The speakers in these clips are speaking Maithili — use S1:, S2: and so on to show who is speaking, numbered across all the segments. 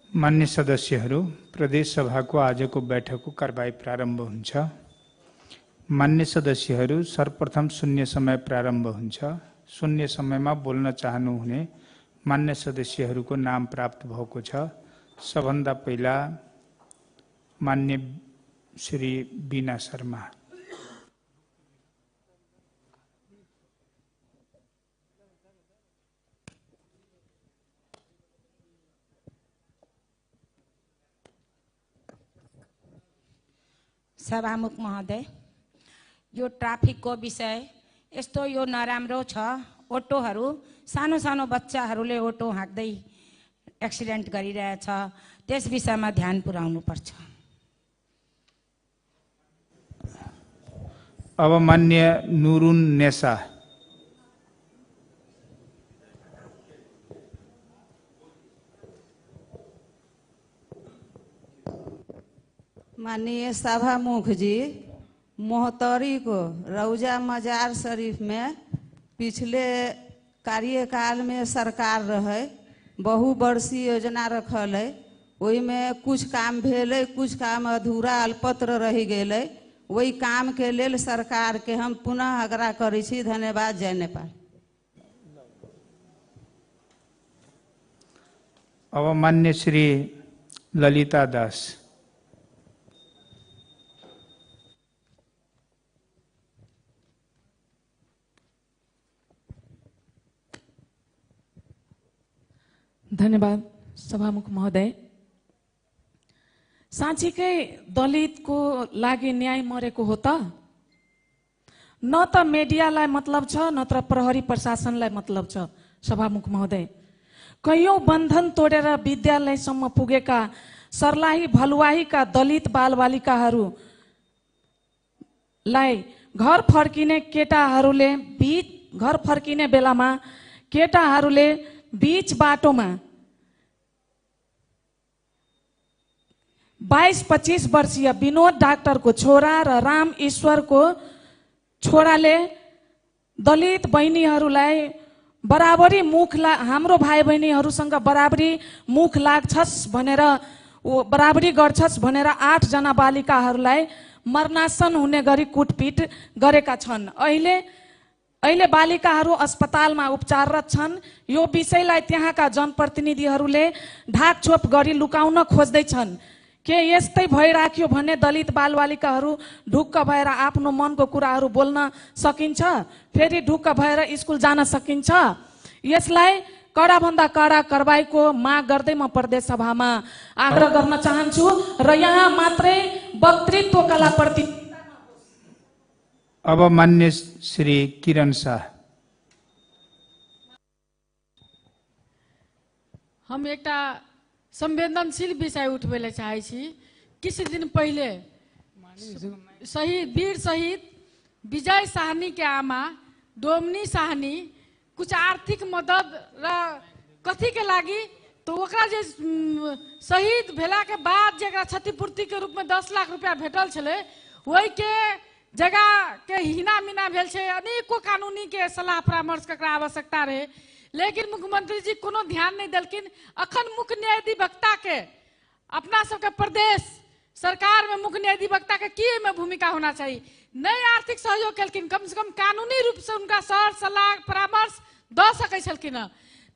S1: मान्य सदस्यहरू, प्रदेश सभाको आजको बैठकको कारबाही प्रारम्भ हुन्छ। मान्य सदस्यहरू, सर्वप्रथम शून्य समय प्रारम्भ हुन्छ। शून्य समयमा बोल्न चाहनुहुने मान्य सदस्यहरूको नाम प्राप्त भएको छ। सबभन्दा पहिला मान्य श्री बीना शर्मा।
S2: सभामुख महोदय, यो ट्राफिकको विषय यस्तो यो नराम्रो छ। अटोहरू सानो सानो बच्चाहरूले अटो हाँक्दै एक्सिडेन्ट गरिरहेछ, त्यस विषयमा ध्यान पुर्याउनु पर्छ।
S1: अब मान्य नुरुन नेसा।
S3: माननीय सभामुख जी, मोहतरी को रौजा मजार शरीफ में पिछले कार्यकाल में सरकार रहे, बहुवर्षीय योजना रखल है, ओहिमे कुछ काम भेलै, कुछ काम अधूरा अल्पत्र रहि गेलै। ओहि काम के लेल सरकार के हम पुनः आग्रह करै छी। धन्यवाद। जय नेपाल।
S1: अब मान्य श्री ललिता दास।
S4: धन्यवाद सभामुख महोदय। साँच्चीकै दलितको लागि न्याय मरेको हो त? न त मिडियालाई मतलब छ, न त प्रहरी प्रशासनलाई मतलब छ। सभामुख महोदय, कैयौं बन्धन तोडेर विद्यालयसम्म पुगेका सर्लाही भलुवाहीका दलित बालबालिकाहरूलाई घर फर्किने केटाहरूले बीच घर फर्किने बेलामा केटाहरूले बीच बाटोमा 22-25 वर्षीय विनोद डाक्टरको छोरा र राम ईश्वरको छोराले दलित बहिनीहरूलाई बराबरी मुख हाम्रो भाइ बहिनीहरूसँग बराबरी मुख लाग्छस् भनेर बराबरी गर्छस् भनेर 8 जना बालिकाहरूलाई मरनासन हुने गरी कुटपिट गरेका छन्। अहिले बालिकाहरू अस्पतालमा उपचाररत छन्। यो विषयलाई त्यहाँका जनप्रतिनिधिहरूले ढाकछोप गरी लुकाउन खोज्दैछन्। के यस्तै भइराख्यो भने दलित बालबालिकाहरू ढुक्क भएर आफ्नो मनको कुराहरू बोल्न सकिन्छ? फेरि ढुक्क भएर स्कुल जान सकिन्छ? यसलाई कडाभन्दा कडा कारबाहीको माग गर्दै म प्रदेश सभामा आग्रह गर्न चाहन्छु र यहाँ मात्रै वक्तृत्व कलाप्रति।
S1: अब मान्य श्री किरण शाह।
S5: हम एकटा संवेदनशील विषय उठबै ले चाहै छी। किछु दिन पहिले शहीद वीर शहीद विजय साहनी के आमा डोमनी साहनी कुछ आर्थिक मदद र कथी के लागि तो ओकरा जे शहीद भेला के बाद जेकरा क्षतिपूर्ति के रूप में 10 लाख रुपया भेटल छलै, ओहि के जगह के हिना मिना भेल छै। अनेको कानूनी के सलाह परामर्श के आवश्यकता रहे, लेकिन मुख्यमंत्री जी कोनो ध्यान नहीं देलखिन। अखन मुख्य न्यायाधिवक्ता के अपना सबके प्रदेश सरकार में मुख्य न्यायाधिवक्ता के की में भूमिका होना चाहिए? नहीं आर्थिक सहयोग केलखिन, कम से कम कानूनी रूप से उनका सर सलाह परामर्श दऽ सकै छलखिन।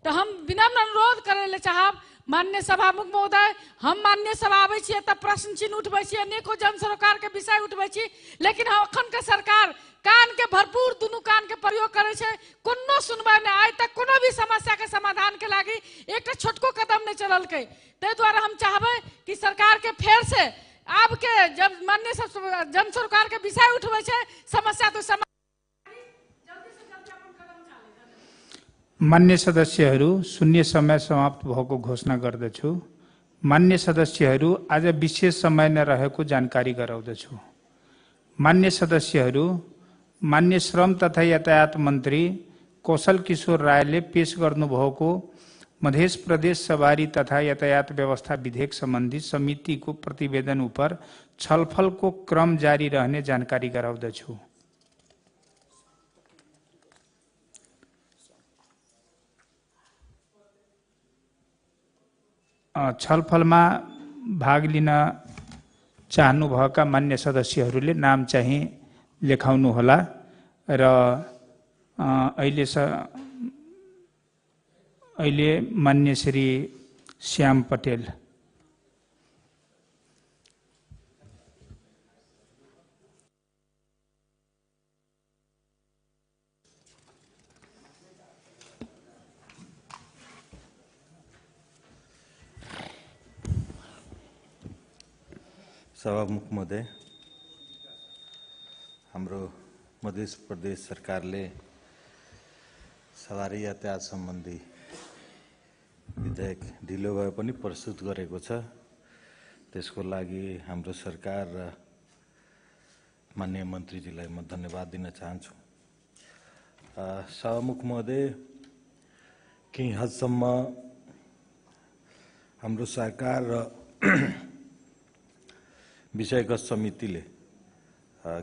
S5: तो हम विनम्र अनुरोध करे ले चाहब माननीय सभामुख महोदय, हम माननीय सभा आबै छियै तऽ प्रश्न चिन्ह उठबै छियै, अनेको जन सरोकार के विषय उठबै छी, लेकिन अखन के सरकार कान के भरपूर दुनू कान के प्रयोग करै छै, कोनो सुनवाई नहि। आइ तक कोनो भी समस्या के समाधान के लागि एकटा छोटको कदम नहि चललकै। ताहि दुआरे हम चाहबै कि सरकार के फेर से आब के जब माननीय सब जन सरोकार के विषय उठबै छै समस्या तो
S1: मान्य सदस्यहरू, शून्य समय समाप्त भएको घोषणा गर्दछु। मान्य सदस्यहरू, आज विशेष समय नरहेको जानकारी गराउँदछु। मान्य सदस्यहरू, मान्य श्रम तथा यातायात मन्त्री कौशल किशोर रायले पेश गर्नुभएको मध्य प्रदेश सवारी तथा यातायात व्यवस्था विधेयक सम्बन्धी समितिको प्रतिवेदन उपर छलफलको क्रम जारी रहने जानकारी गराउँदछु। छलफलमा भाग लिन चाहनुभएका मान्य सदस्यहरूले नाम चाहिँ लेखाउनुहोला र अहिले मान्य श्री श्याम पटेल।
S6: सभामुख महोदय, हाम्रो मध्य प्रदेश सरकारले सवारी यातायात सम्बन्धी विधेयक ढिलो भए पनि प्रस्तुत गरेको छ। त्यसको लागि हाम्रो सरकार र माननीय मन्त्रीजीलाई म धन्यवाद दिन चाहन्छु। सभामुख महोदय, केही हदसम्म हाम्रो सरकार र विषयगत समितिले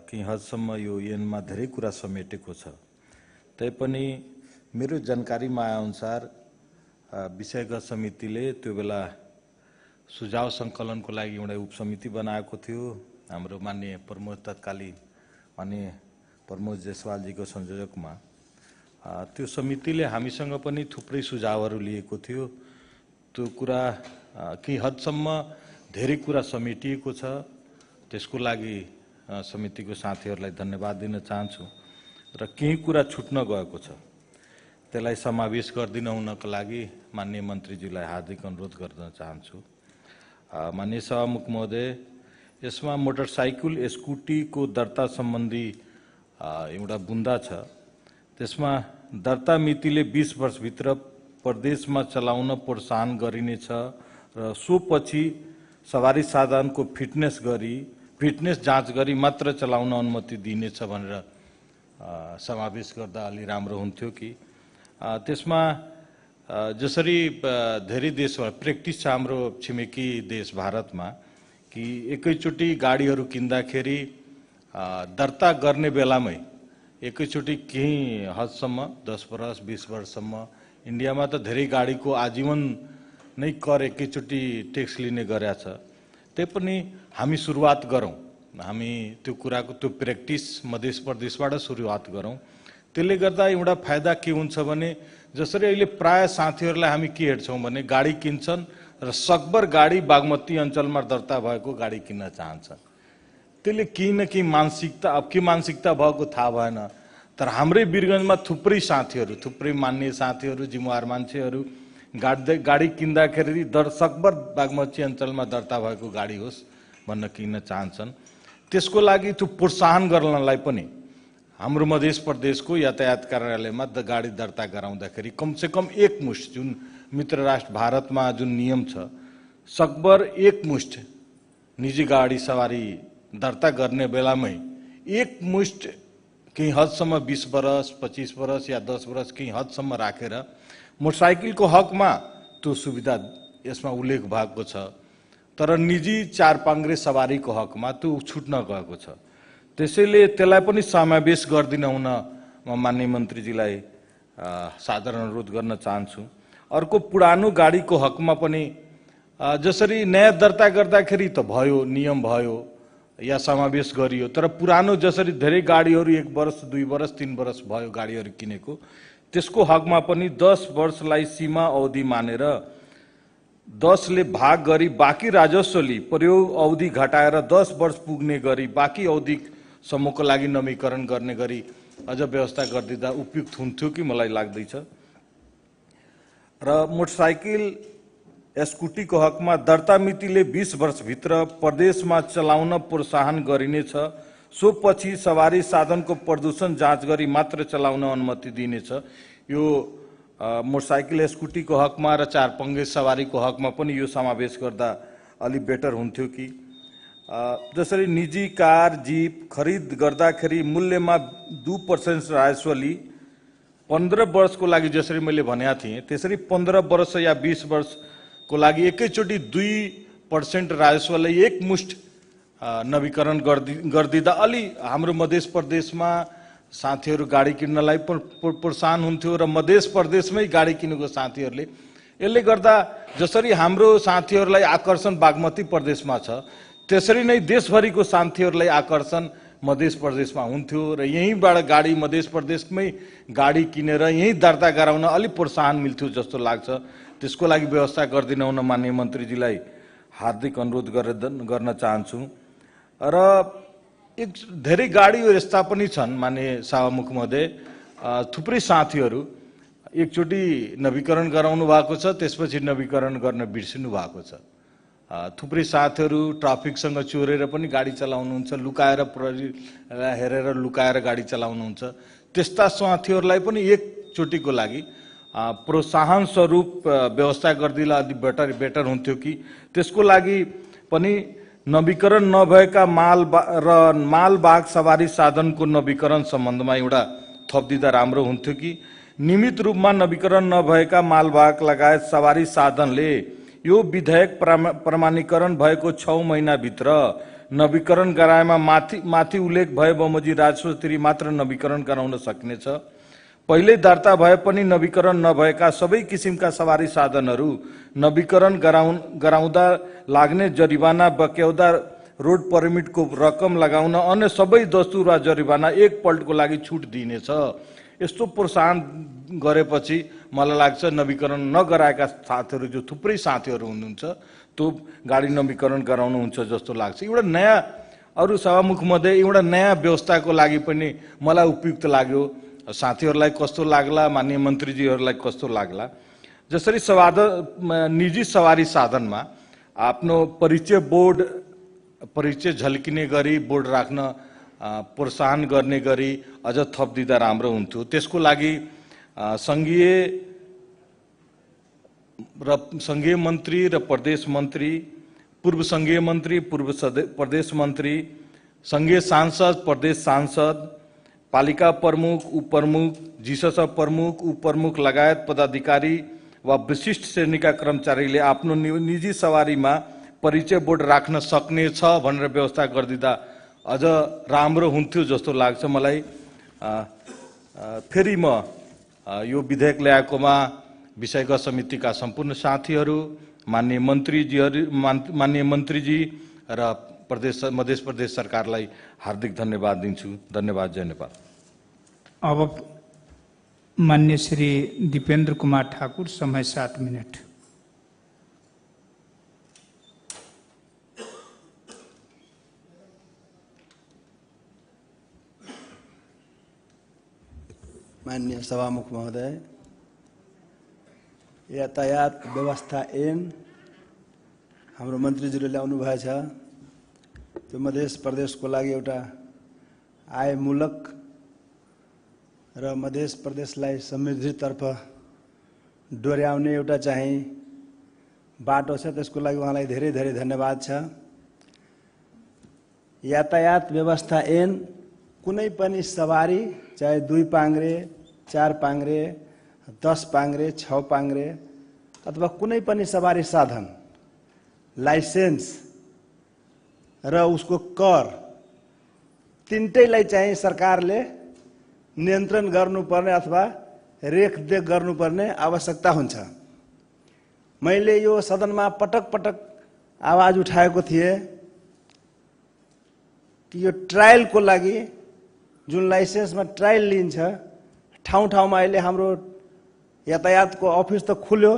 S6: केही हदसम्म यो ऐनमा धेरै कुरा समेटेको छ। तैपनि मेरो जानकारीमा आएअनुसार विषयगत समितिले त्यो बेला सुझाव सङ्कलनको लागि एउटा उपसमिति बनाएको थियो। हाम्रो माननीय प्रमोद, तत्कालीन माननीय प्रमोद जयसवालजीको संयोजकमा त्यो समितिले हामीसँग पनि थुप्रै सुझावहरू लिएको थियो। त्यो कुरा केही हदसम्म धेरै कुरा समेटिएको छ। त्यसको लागि समितिको साथीहरूलाई धन्यवाद दिन चाहन्छु र केही कुरा छुट्न गएको छ त्यसलाई समावेश गरिदिन हुनको लागि माननीय मन्त्रीज्यूलाई हार्दिक अनुरोध गर्न चाहन्छु। माननीय सभामुख महोदय, यसमा मोटरसाइकल स्कुटीको दर्ता सम्बन्धी एउटा बुँदा छ। त्यसमा दर्ता मितिले 20 वर्षभित्र प्रदेशमा चलाउन प्रोत्साहन गरिनेछ र सोपछि सवारी साधनको फिटनेस जाँच गरी मात्र चलाउन अनुमति दिइनेछ भनेर समावेश गर्दा अलि राम्रो हुन्थ्यो कि। त्यसमा जसरी धेरै देशमा प्र्याक्टिस छ हाम्रो छिमेकी देश भारतमा कि एकैचोटि गाडीहरू किन्दाखेरि दर्ता गर्ने बेलामै एकैचोटि केही हदसम्म 10 वर्ष 20 वर्षसम्म, इन्डियामा त धेरै गाडीको आजीवन नै कर एकैचोटि ट्याक्स लिने गरेको छ। त्यही पनि हामी सुरुवात गरौँ, हामी त्यो कुराको त्यो प्र्याक्टिस मध्य प्रदेशबाट सुरुवात गरौँ। त्यसले गर्दा एउटा फाइदा के हुन्छ भने जसरी अहिले प्राय साथीहरूलाई हामी के हेर्छौँ भने गाडी किन्छन् र सकभर गाडी बागमती अञ्चलमा दर्ता भएको गाडी किन्न चाहन्छन्। त्यसले केही न केही मानसिकता, अब के मानसिकता भएको थाहा भएन, तर हाम्रै वीरगञ्जमा थुप्रै साथीहरू, थुप्रै मान्ने साथीहरू, जिम्मेवार मान्छेहरू गाडी किन्दाखेरि सकभर बागमती अञ्चलमा दर्ता भएको गाडी होस् भन्न किन्न चाहन्छन्। त्यसको लागि त्यो प्रोत्साहन गर्नलाई पनि हाम्रो मध्य प्रदेशको यातायात कार्यालयमा गाडी दर्ता गराउँदाखेरि कमसेकम एकमुष्ट, जुन मित्र राष्ट्र भारतमा जुन नियम छ, सकभर एकमुष्ट निजी गाडी सवारी दर्ता गर्ने बेलामै एकमुष्ट केही हदसम्म 20 वर्ष 25 वर्ष या 10 वर्ष केही हदसम्म राखेर मोटरसाइकलको हकमा त्यो सुविधा यसमा उल्लेख भएको छ, तर निजी चार पाङ्ग्रे सवारीको हकमा त्यो छुट्न गएको छ। त्यसैले त्यसलाई पनि समावेश गरिदिन हुन म माननीय मन्त्रीजीलाई साधारण अनुरोध गर्न चाहन्छु। अर्को पुरानो गाडीको हकमा पनि जसरी नयाँ दर्ता गर्दाखेरि त भयो, नियम भयो या समावेश गरियो, तर पुरानो जसरी धेरै गाडीहरू 1 वर्ष 2 वर्ष 3 वर्ष भयो गाडीहरू किनेको, त्यसको हकमा पनि 10 वर्षलाई सीमा अवधि मानेर 10ले भाग गरी बाँकी राजस्व लिई प्रयोग अवधि घटाएर 10 वर्ष पुग्ने गरी बाँकी अवधिसम्मको लागि नवीकरण गर्ने गरी अझ व्यवस्था गरिदिँदा उपयुक्त हुन्थ्यो कि मलाई लाग्दैछ। र मोटरसाइकल स्कुटीको हकमा दर्ता मितिले 20 वर्षभित्र प्रदेशमा चलाउन प्रोत्साहन गरिनेछ, सो पछि सवारी साधनको प्रदूषण जाँच गरी मात्र चलाउन अनुमति दिइनेछ। यो मोटरसाइकल स्कुटीको हकमा र चार पङ्गे सवारीको हकमा पनि यो समावेश गर्दा अलि बेटर हुन्थ्यो कि। जसरी निजी कार जीप खरिद गर्दाखेरि मूल्यमा 2% राजस्व लिई 15 वर्षको लागि जसरी मैले भनेको थिएँ त्यसरी 15 वर्ष या 20 वर्षको लागि एकैचोटि 2% राजस्वलाई एकमुष्ट नवीकरण गरिदिँदा अलि हाम्रो मध्य प्रदेशमा साथीहरू गाडी किन्नलाई प्रोत्साहन हुन्थ्यो र मध्य प्रदेशमै गाडी किनेको साथीहरूले यसले गर्दा जसरी हाम्रो साथीहरूलाई आकर्षण बागमती प्रदेशमा छ, त्यसरी नै देशभरिको साथीहरूलाई आकर्षण मधेस प्रदेशमा हुन्थ्यो र यहीँबाट गाडी मधेस प्रदेशमै गाडी किनेर यहीँ दर्ता गराउन अलिक प्रोत्साहन मिल्थ्यो जस्तो लाग्छ। त्यसको लागि व्यवस्था गरिदिनु हुन माननीय मन्त्रीजीलाई हार्दिक अनुरोध गर्न चाहन्छु। र एक धेरै गाडीहरू यस्ता पनि छन् माननीय सभामुख महोदय, थुप्रै साथीहरू एकचोटि नवीकरण गराउनु भएको छ, त्यसपछि नवीकरण गर्न बिर्सिनु भएको छ। थुप्रै साथीहरू ट्राफिकसँग चोरेर पनि गाडी चलाउनुहुन्छ, लुकाएर प्रहरीलाई हेरेर लुकाएर गाडी चलाउनुहुन्छ। त्यस्ता साथीहरूलाई पनि एकचोटिको लागि प्रोत्साहन स्वरूप व्यवस्था गरिदिँदा अलिक बेटर हुन्थ्यो कि। त्यसको लागि पनि नवीकरण नभएका माल र मालवाहक सवारी साधनको नवीकरण सम्बन्धमा एउटा थप दिँदा राम्रो हुन्थ्यो कि। नियमित रूपमा नवीकरण नभएका मालवाहक लगायत सवारी साधनले यो विधेयक प्रमाणीकरण भएको 6 महिनाभित्र नवीकरण गराएमा माथि उल्लेख भए बमोजिम राजस्व तिरी मात्र नवीकरण गराउन सकिनेछ। पहिले दर्ता भए पनि नवीकरण नभएका सबै किसिमका सवारी साधनहरू नवीकरण गराउँदा लाग्ने जरिवाना, बक्यौदा रोड पर्मिटको रकम लगाउन अन्य सबै दस्तुर वा जरिवाना एकपल्टको लागि छुट दिइनेछ। यस्तो प्रोत्साहन गरेपछि मलाई लाग्छ नवीकरण नगराएका साथीहरू जो थुप्रै साथीहरू हुनुहुन्छ त्यो गाडी नवीकरण गराउनुहुन्छ जस्तो लाग्छ। एउटा नयाँ अरू सभामुख मध्ये एउटा नयाँ व्यवस्थाको लागि पनि मलाई उपयुक्त लाग्यो। साथीहरूलाई कस्तो लाग्ला, माननीय मन्त्रीजीहरूलाई कस्तो लाग्ला। जसरी निजी सवारी साधनमा आफ्नो परिचय बोर्ड, परिचय झल्किने गरी बोर्ड राख्न प्रोत्साहन गर्ने गरी अझ थप दिँदा राम्रो हुन्थ्यो। त्यसको लागि सङ्घीय मन्त्री र प्रदेश मन्त्री, पूर्व सङ्घीय मन्त्री, पूर्व प्रदेश मन्त्री, सङ्घीय सांसद, प्रदेश सांसद, पालिका प्रमुख, उपप्रमुख, जिसस प्रमुख, उपप्रमुख लगायत पदाधिकारी वा विशिष्ट श्रेणीका कर्मचारीले आफ्नो निजी सवारीमा परिचय बोर्ड राख्न सक्नेछ भनेर व्यवस्था गरिदिँदा अझ राम्रो हुन्थ्यो जस्तो लाग्छ मलाई। फेरि म यो विधेयक ल्याएकोमा विषयगत समितिका सम्पूर्ण साथीहरू, माननीय मन्त्रीजीहरू, माननीय मन्त्रीजी र प्रदेश मध्य प्रदेश सरकारलाई हार्दिक धन्यवाद दिन्छु। धन्यवाद। जय नेपाल।
S1: अब माननीय श्री दीपेंद्र कुमार ठाकुर, समय 7 मिनट।
S7: माननीय सभामुख महोदय, यातायात व्यवस्था ऐन हाम्रो मन्त्रीज्यूले ल्याउनु भएछ। त्यो मध्य प्रदेशको लागि एउटा आयमूलक र मध्य प्रदेशलाई समृद्धितर्फ डोर्याउने एउटा चाहिँ बाटो छ। त्यसको लागि उहाँलाई धेरै धेरै धन्यवाद छ। यातायात व्यवस्था ऐन कुनै पनि सवारी चाहे 2 पाङ्रे, 4 पाङ्रे, 10 पाङ्रे, 6 पाङ्रे अथवा कुनै पनि सवारी साधन लाइसेन्स र उसको कर तिनटैलाई चाहिँ सरकारले नियन्त्रण गर्नुपर्ने अथवा रेखदेख गर्नुपर्ने आवश्यकता हुन्छ। मैले यो सदनमा पटक पटक आवाज उठाएको थिएँ कि यो ट्रायलको लागि जुन लाइसेन्समा ट्रायल लिइन्छ ठाउँ ठाउँमा अहिले हाम्रो यातायातको अफिस त खुल्यो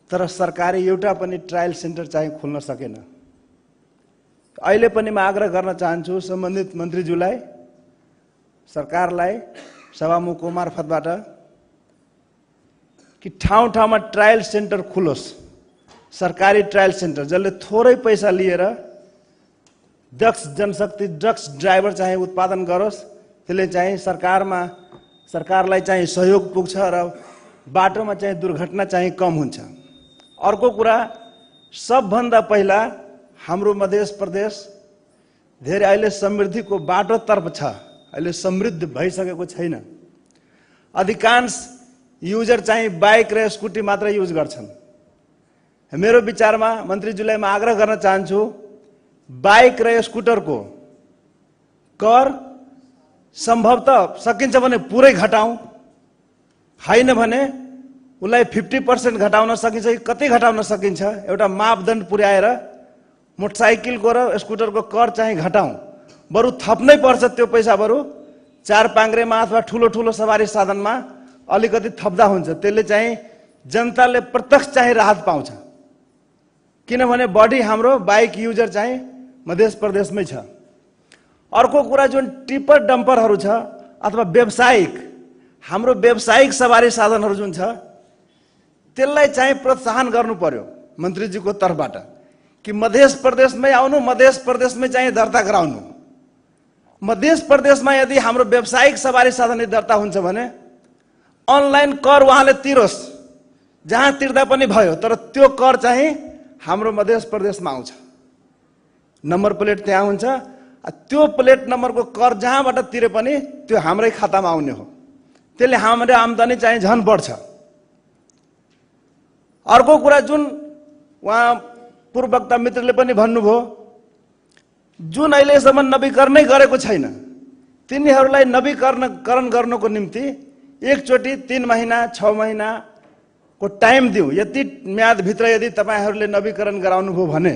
S7: तर सरकारी एउटा पनि ट्रायल सेन्टर चाहिँ खुल्न सकेन। अहिले पनि म आग्रह गर्न चाहन्छु सम्बन्धित मन्त्रीज्यूलाई, सरकारलाई सभामुखको मार्फतबाट कि ठाउँ ठाउँमा ट्रायल सेन्टर खुलोस्, सरकारी ट्रायल सेन्टर जसले थोरै पैसा लिएर दक्ष जनशक्ति, दक्ष ड्राइभर चाहिँ उत्पादन गरोस्। त्यसले चाहिँ सरकारलाई चाहिँ सहयोग पुग्छ र बाटोमा चाहिँ दुर्घटना चाहिँ कम हुन्छ। अर्को कुरा, सबभन्दा पहिला हाम्रो मध्य प्रदेश धेरै अहिले समृद्धिको बाटोतर्फ छ, अहिले समृद्ध भइसकेको छैन। अधिकांश युजर चाहिँ बाइक र स्कुटी मात्र युज गर्छन्। मेरो विचारमा मन्त्रीज्यूलाई म आग्रह गर्न चाहन्छु, बाइक र स्कुटरको कर सम्भवतः सकिन्छ भने पुरै घटाउँ, होइन भने उसलाई 50% घटाउन सकिन्छ कि कति घटाउन सकिन्छ, एउटा मापदण्ड पुर्याएर मोटरसाइकलको र स्कुटरको कर चाहिँ घटाउँ, बरु थप्नै पर्छ त्यो पैसा, बरु चार पाङ्ग्रेमा अथवा ठुलो ठुलो सवारी साधनमा अलिकति थप्दा हुन्छ। त्यसले चाहिँ जनताले प्रत्यक्ष चाहिँ राहत पाउँछ, किनभने बढी हाम्रो बाइक युजर चाहिँ मध्य प्रदेशमै छ। अर्को कुरा जुन टिप्पर डम्परहरू छ अथवा व्यावसायिक, हाम्रो व्यावसायिक सवारी साधनहरू जुन छ त्यसलाई चाहिँ प्रोत्साहन गर्नु पर्यो मन्त्रीजीको तर्फबाट कि मध्य प्रदेशमै आउनु, मध्य प्रदेशमै चाहिँ दर्ता गराउनु। मध्य प्रदेशमा यदि हाम्रो व्यावसायिक सवारी साधन दर्ता हुन्छ भने अनलाइन कर उहाँले तिरोस्, जहाँ तिर्दा पनि भयो, तर त्यो कर चाहिँ हाम्रो मध्य प्रदेशमा आउँछ, नम्बर प्लेट त्यहाँ हुन्छ, त्यो प्लेट नम्बरको कर जहाँबाट तिरे पनि त्यो हाम्रै खातामा आउने हो, त्यसले हाम्रो आम्दानी चाहिँ झन् बढ्छ। अर्को कुरा जुन उहाँ पूर्ववक्ता मित्रले पनि भन्नुभयो, जुन अहिलेसम्म नवीकरणै गरेको छैन तिनीहरूलाई नवीकरणकरण गर्नको निम्ति एकचोटि 3 महिना 6 महिनाको टाइम दिउँ। यति म्यादभित्र यदि तपाईँहरूले नवीकरण गराउनुभयो भने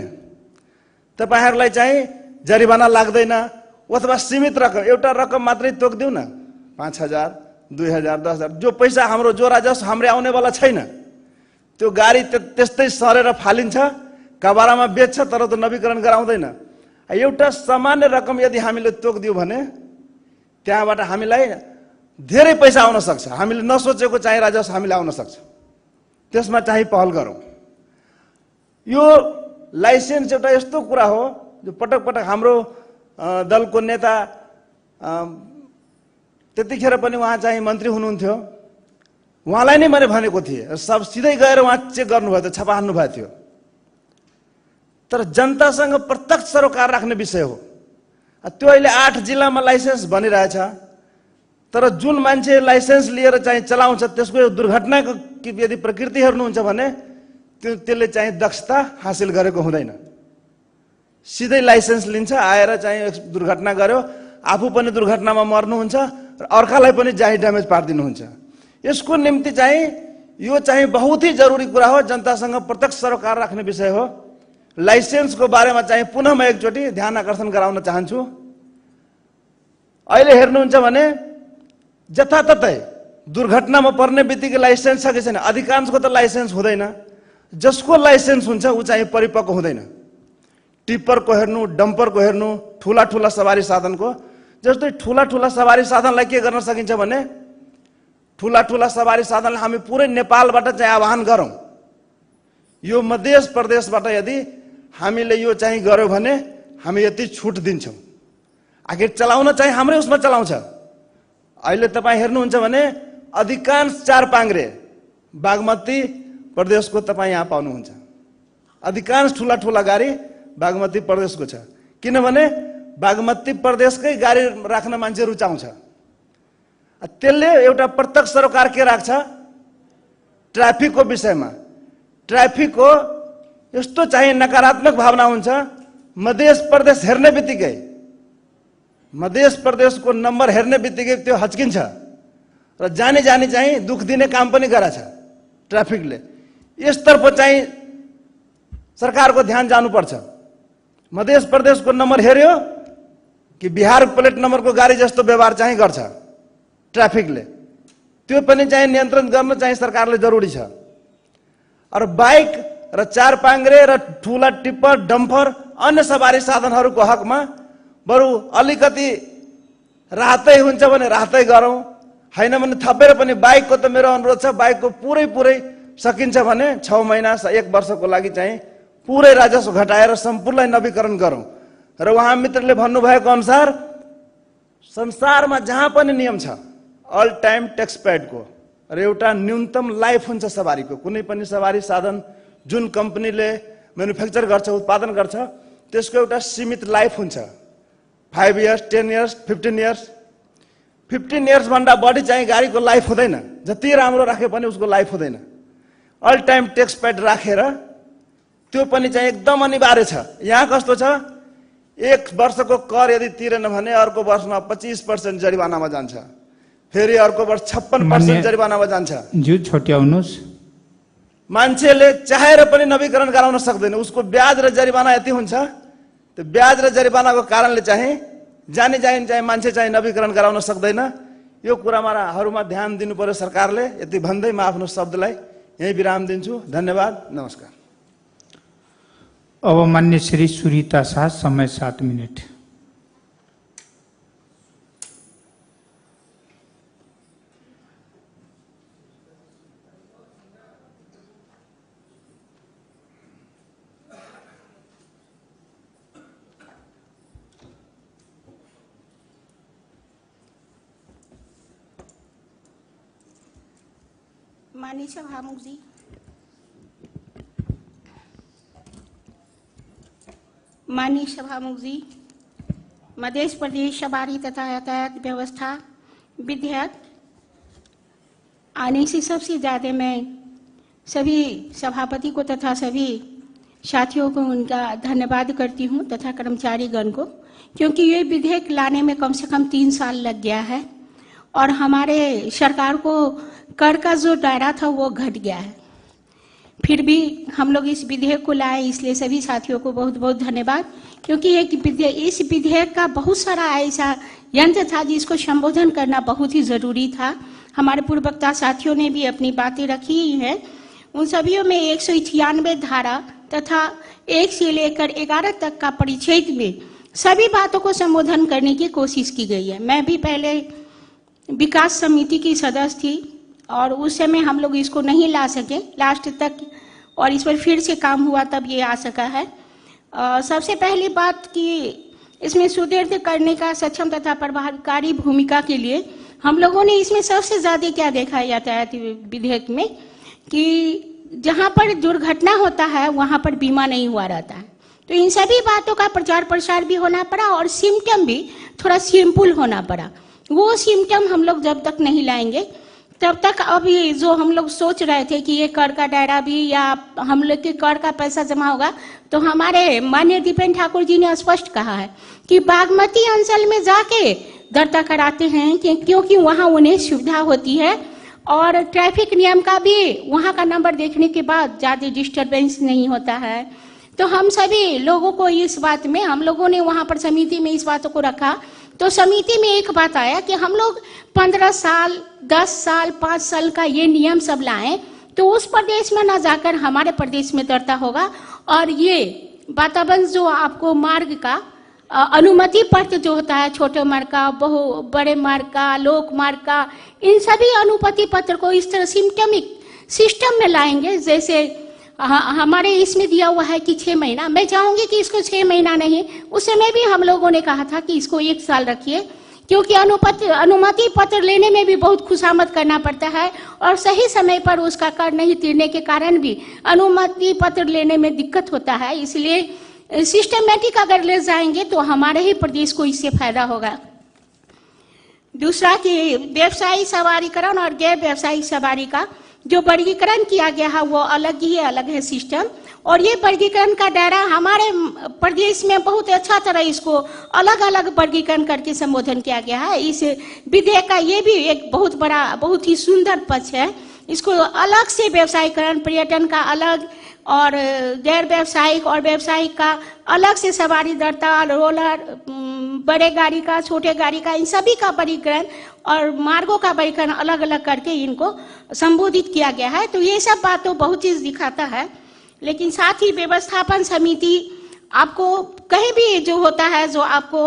S7: तपाईँहरूलाई चाहिँ जरिवाना लाग्दैन, अथवा सीमित रकम, एउटा रकम मात्रै तोकिदिउँ न, 5,000, 2,000, 10,000, जो पैसा हाम्रो जो राजस्व हाम्रो आउनेवाला छैन त्यो गाडी त्यस्तै सरेर फालिन्छ, कबारामा बेच्छ, तर त्यो नवीकरण गराउँदैन। एउटा सामान्य रकम यदि हामीले तोकिदियौँ भने त्यहाँबाट हामीलाई धेरै पैसा आउन सक्छ, हामीले नसोचेको चाहिँ राजस्व हामीलाई आउन सक्छ, त्यसमा चाहिँ पहल गरौँ। यो लाइसेन्स एउटा यस्तो कुरा हो जो पटक पटक हाम्रो दलको नेता त्यतिखेर पनि उहाँ चाहिँ मन्त्री हुनुहुन्थ्यो, उहाँलाई नै मैले भनेको थिएँ, सब सिधै गएर उहाँ चेक गर्नुभएको थियो, छापा हान्नु भएको थियो। तर जनतासँग प्रत्यक्ष सरोकार राख्ने विषय हो त्यो। अहिले 8 जिल्लामा लाइसेन्स बनिरहेछ, तर जुन मान्छे लाइसेन्स लिएर चाहिँ चलाउँछ त्यसको दुर्घटनाको यदि प्रकृति हेर्नुहुन्छ भने त्यो त्यसले चाहिँ दक्षता हासिल गरेको हुँदैन। सिधै लाइसेन्स लिन्छ, आएर चाहिँ दुर्घटना गर्यो, आफू पनि दुर्घटनामा मर्नुहुन्छ र अर्कालाई पनि चाहिँ ड्यामेज पारिदिनुहुन्छ। यसको निम्ति चाहिँ यो चाहिँ बहुत ही जरुरी कुरा हो, जनतासँग प्रत्यक्ष सरोकार राख्ने विषय हो। लाइसेन्सको बारेमा चाहिँ पुनः म एकचोटि ध्यान आकर्षण गराउन चाहन्छु। अहिले हेर्नुहुन्छ भने जताततै दुर्घटनामा पर्ने बित्तिकै लाइसेन्स छ कि छैन, अधिकांशको त लाइसेन्स हुँदैन, जसको लाइसेन्स हुन्छ ऊ चाहिँ परिपक्व हुँदैन। टिप्परको हेर्नु, डम्परको हेर्नु, ठुला ठुला सवारी साधनको, जस्तै ठुला ठुला सवारी साधनलाई के गर्न सकिन्छ भने ठुला ठुला सवारी साधनलाई हामी पुरै नेपालबाट चाहिँ आह्वान गरौँ, यो मध्य प्रदेशबाट यदि हामीले यो चाहिँ गर्यौँ भने हामी यति छुट दिन्छौँ। आखिर चलाउन चाहिँ हाम्रै उसमा चलाउँछ। अहिले तपाईँ हेर्नुहुन्छ भने अधिकांश चार पाङ्ग्रे बागमती प्रदेशको तपाईँ यहाँ पाउनुहुन्छ, अधिकांश ठुला ठुला गाडी बागमती प्रदेशको छ, किनभने बागमती प्रदेशकै गाडी राख्न मान्छे रुचाउँछ। त्यसले एउटा प्रत्यक्ष सरोकार के राख्छ ट्राफिकको विषयमा, ट्राफिकको यस्तो चाहिँ नकारात्मक भावना हुन्छ। मध्य प्रदेश हेर्ने बित्तिकै, मध्य प्रदेशको नम्बर हेर्ने बित्तिकै त्यो हच्किन्छ र जाने जाने चाहिँ दुख दिने काम पनि गराछ ट्राफिकले। यसतर्फ चाहिँ सरकारको ध्यान जानुपर्छ। मध्य प्रदेशको नम्बर हेऱ्यो कि बिहार प्लेट नम्बरको गाडी जस्तो व्यवहार चाहिँ गर्छ ट्राफिकले, त्यो पनि चाहिँ नियन्त्रण गर्न चाहिँ सरकारले जरुरी छ। र बाइक र चार पाङ्ग्रे र ठुला टिप्पर डम्फर अन्य सवारी साधनहरूको हकमा बरु अलिकति राहतै हुन्छ भने राहतै गरौँ, होइन भने थपेर पनि बाइकको त मेरो अनुरोध छ, बाइकको पुरै पुरै सकिन्छ भने 6 महिना 1 वर्षको लागि चाहिँ पुरै राजस्व घटाएर सम्पूर्णलाई नवीकरण गरौँ। र उहाँ मित्रले भन्नुभएको अनुसार संसारमा जहाँ पनि नियम छ अल टाइम ट्याक्स पेडको र एउटा न्यूनतम लाइफ हुन्छ सवारीको, कुनै पनि सवारी साधन जुन कम्पनीले म्यानुफ्याक्चर गर्छ, उत्पादन गर्छ, त्यसको एउटा सीमित लाइफ हुन्छ, 5 इयर्स, 10 इयर्स, 15 इयर्स। 15 इयर्सभन्दा बढी चाहिँ गाडीको लाइफ हुँदैन, जति राम्रो राखे पनि उसको लाइफ हुँदैन। अल टाइम ट्याक्स पेड राखेर त्यो पनि चाहिँ एकदम अनिवार्य छ। यहाँ कस्तो छ, 1 वर्षको कर यदि तिरेन भने अर्को वर्षमा 25% जरिवानामा जान्छ, फेरि अर्को वर्ष 56% जरिवानामा जान्छ।
S1: ज्यू छुट्याउनुहोस्।
S7: मान्छेले चाहेर पनि नवीकरण गराउन सक्दैन, उसको ब्याज र जरिवाना यति हुन्छ, त्यो ब्याज र जरिवानाको कारणले चाहिँ जाने जाने चाहिँ मान्छे चाहिँ नवीकरण गराउन सक्दैन। यो कुरामा ध्यान दिनु पर्यो सरकारले। यति भन्दै म आफ्नो शब्दलाई यहीँ विराम दिन्छु। धन्यवाद, नमस्कार।
S1: अब मान्य श्री सुरीता शाह, समय 7 मिनट।
S8: माननीय सभामुख जी, माननीय सभामुख जी, मध्य प्रदेश सवारी तथा यातायात व्यवस्था विधेयक आने से सबसे ज़्यादा मैं सभी सभापति को तथा सभी साथियों को उनका धन्यवाद करती हूँ तथा कर्मचारीगण को, क्योंकि ये विधेयक लाने में कम से कम 3 साल लग गया है और हमारे सरकार को कर का जो दायरा था वो घट गया है। फिर भी हम लोग इस विधेयक को लाए, इसलिए सभी साथियों को बहुत बहुत धन्यवाद, क्योंकि एक विधेयक, इस विधेयक का बहुत सारा ऐसा यंत्र था जिसको संबोधन करना बहुत ही ज़रूरी था। हमारे पूर्ववक्ता साथियों ने भी अपनी बातें रखी ही हैं। उन सभी में 196 धारा तथा 1 से लेकर 11 तक का परिच्छेद में सभी बातों को संबोधन करने की कोशिश की गई है। मैं भी पहले विकास समिति की सदस्य थी और उस समय हम लोग इसको नहीं ला सके लास्ट तक, और इस पर फिर से काम हुआ तब ये आ सका है। सबसे पहली बात कि इसमें सुदृढ़ करने का सक्षम तथा प्रभावकारी भूमिका के लिए हम लोगों ने इसमें सबसे ज़्यादा क्या देखा यातायात विधेयक में कि जहाँ पर दुर्घटना होता है वहाँ पर बीमा नहीं हुआ रहता है, तो इन सभी बातों का प्रचार प्रसार भी होना पड़ा और सिम्टम भी थोड़ा सिंपल होना पड़ा। वो सिम्टम हम लोग जब तक नहीं लाएंगे तब तक अभी जो हम लोग सोच रहे थे कि ये कर का दायरा भी या हम लोग के कर का पैसा जमा होगा, तो हमारे माननीय दीपेन ठाकुर जी ने स्पष्ट कहा है कि बागमती अंचल में जाके दर्ता कराते हैं कि क्योंकि वहाँ उन्हें सुविधा होती है और ट्रैफिक नियम का भी वहाँ का नंबर देखने के बाद ज़्यादा डिस्टर्बेंस नहीं होता है। तो हम सभी लोगों को इस बात में, हम लोगों ने वहाँ पर समिति में इस बातों को रखा, तो समिति में एक बात आया कि हम लोग 15 साल, 10 साल, 5 साल का ये नियम सब लाएं तो उस प्रदेश में ना जाकर हमारे प्रदेश में दर्ता होगा। और ये वातावरण जो आपको मार्ग का अनुमति पत्र जो होता है, छोटे मार्ग का, बहु बड़े मार्ग का, लोक मार्ग का, इन सभी अनुमति पत्र को इस तरह सिम्टमिक सिस्टम में लाएंगे। जैसे हमारे इसमें दिया हुआ है कि 6 महीना, मैं चाहूँगी कि इसको 6 महीना नहीं, उस समय भी हम लोगों ने कहा था कि इसको 1 साल रखिए, क्योंकि अनुमति पत्र लेने में भी बहुत खुशामद करना पड़ता है और सही समय पर उसका कर नहीं तीरने के कारण भी अनुमति पत्र लेने में दिक्कत होता है। इसलिए सिस्टमेटिक अगर ले जाएंगे तो हमारे ही प्रदेश को इससे फायदा होगा। दूसरा कि व्यवसायी सवारीकरण और गैर व्यवसायिक सवारी का जो वर्गीकरण किया गया है वो अलग ही अलग है सिस्टम, और ये वर्गीकरण का दायरा हमारे प्रदेश में बहुत अच्छा तरह इसको अलग अलग वर्गीकरण करके संबोधन किया गया है। इस विधेयक का ये भी एक बहुत बड़ा, बहुत ही सुंदर पक्ष है। इसको अलग से व्यवसायीकरण, पर्यटन का अलग और गैर व्यवसायिक और व्यवसायिक का अलग से सवारी दरता, रोलर, बड़े गाड़ी का, छोटे गाड़ी का, इन सभी का वर्गीकरण और मार्गों का वर्गीकरण अलग अलग करके इनको संबोधित किया गया है। तो ये सब बातों बहुत चीज़ दिखाता है। लेकिन साथ ही व्यवस्थापन समिति आपको कहीं भी जो होता है, जो आपको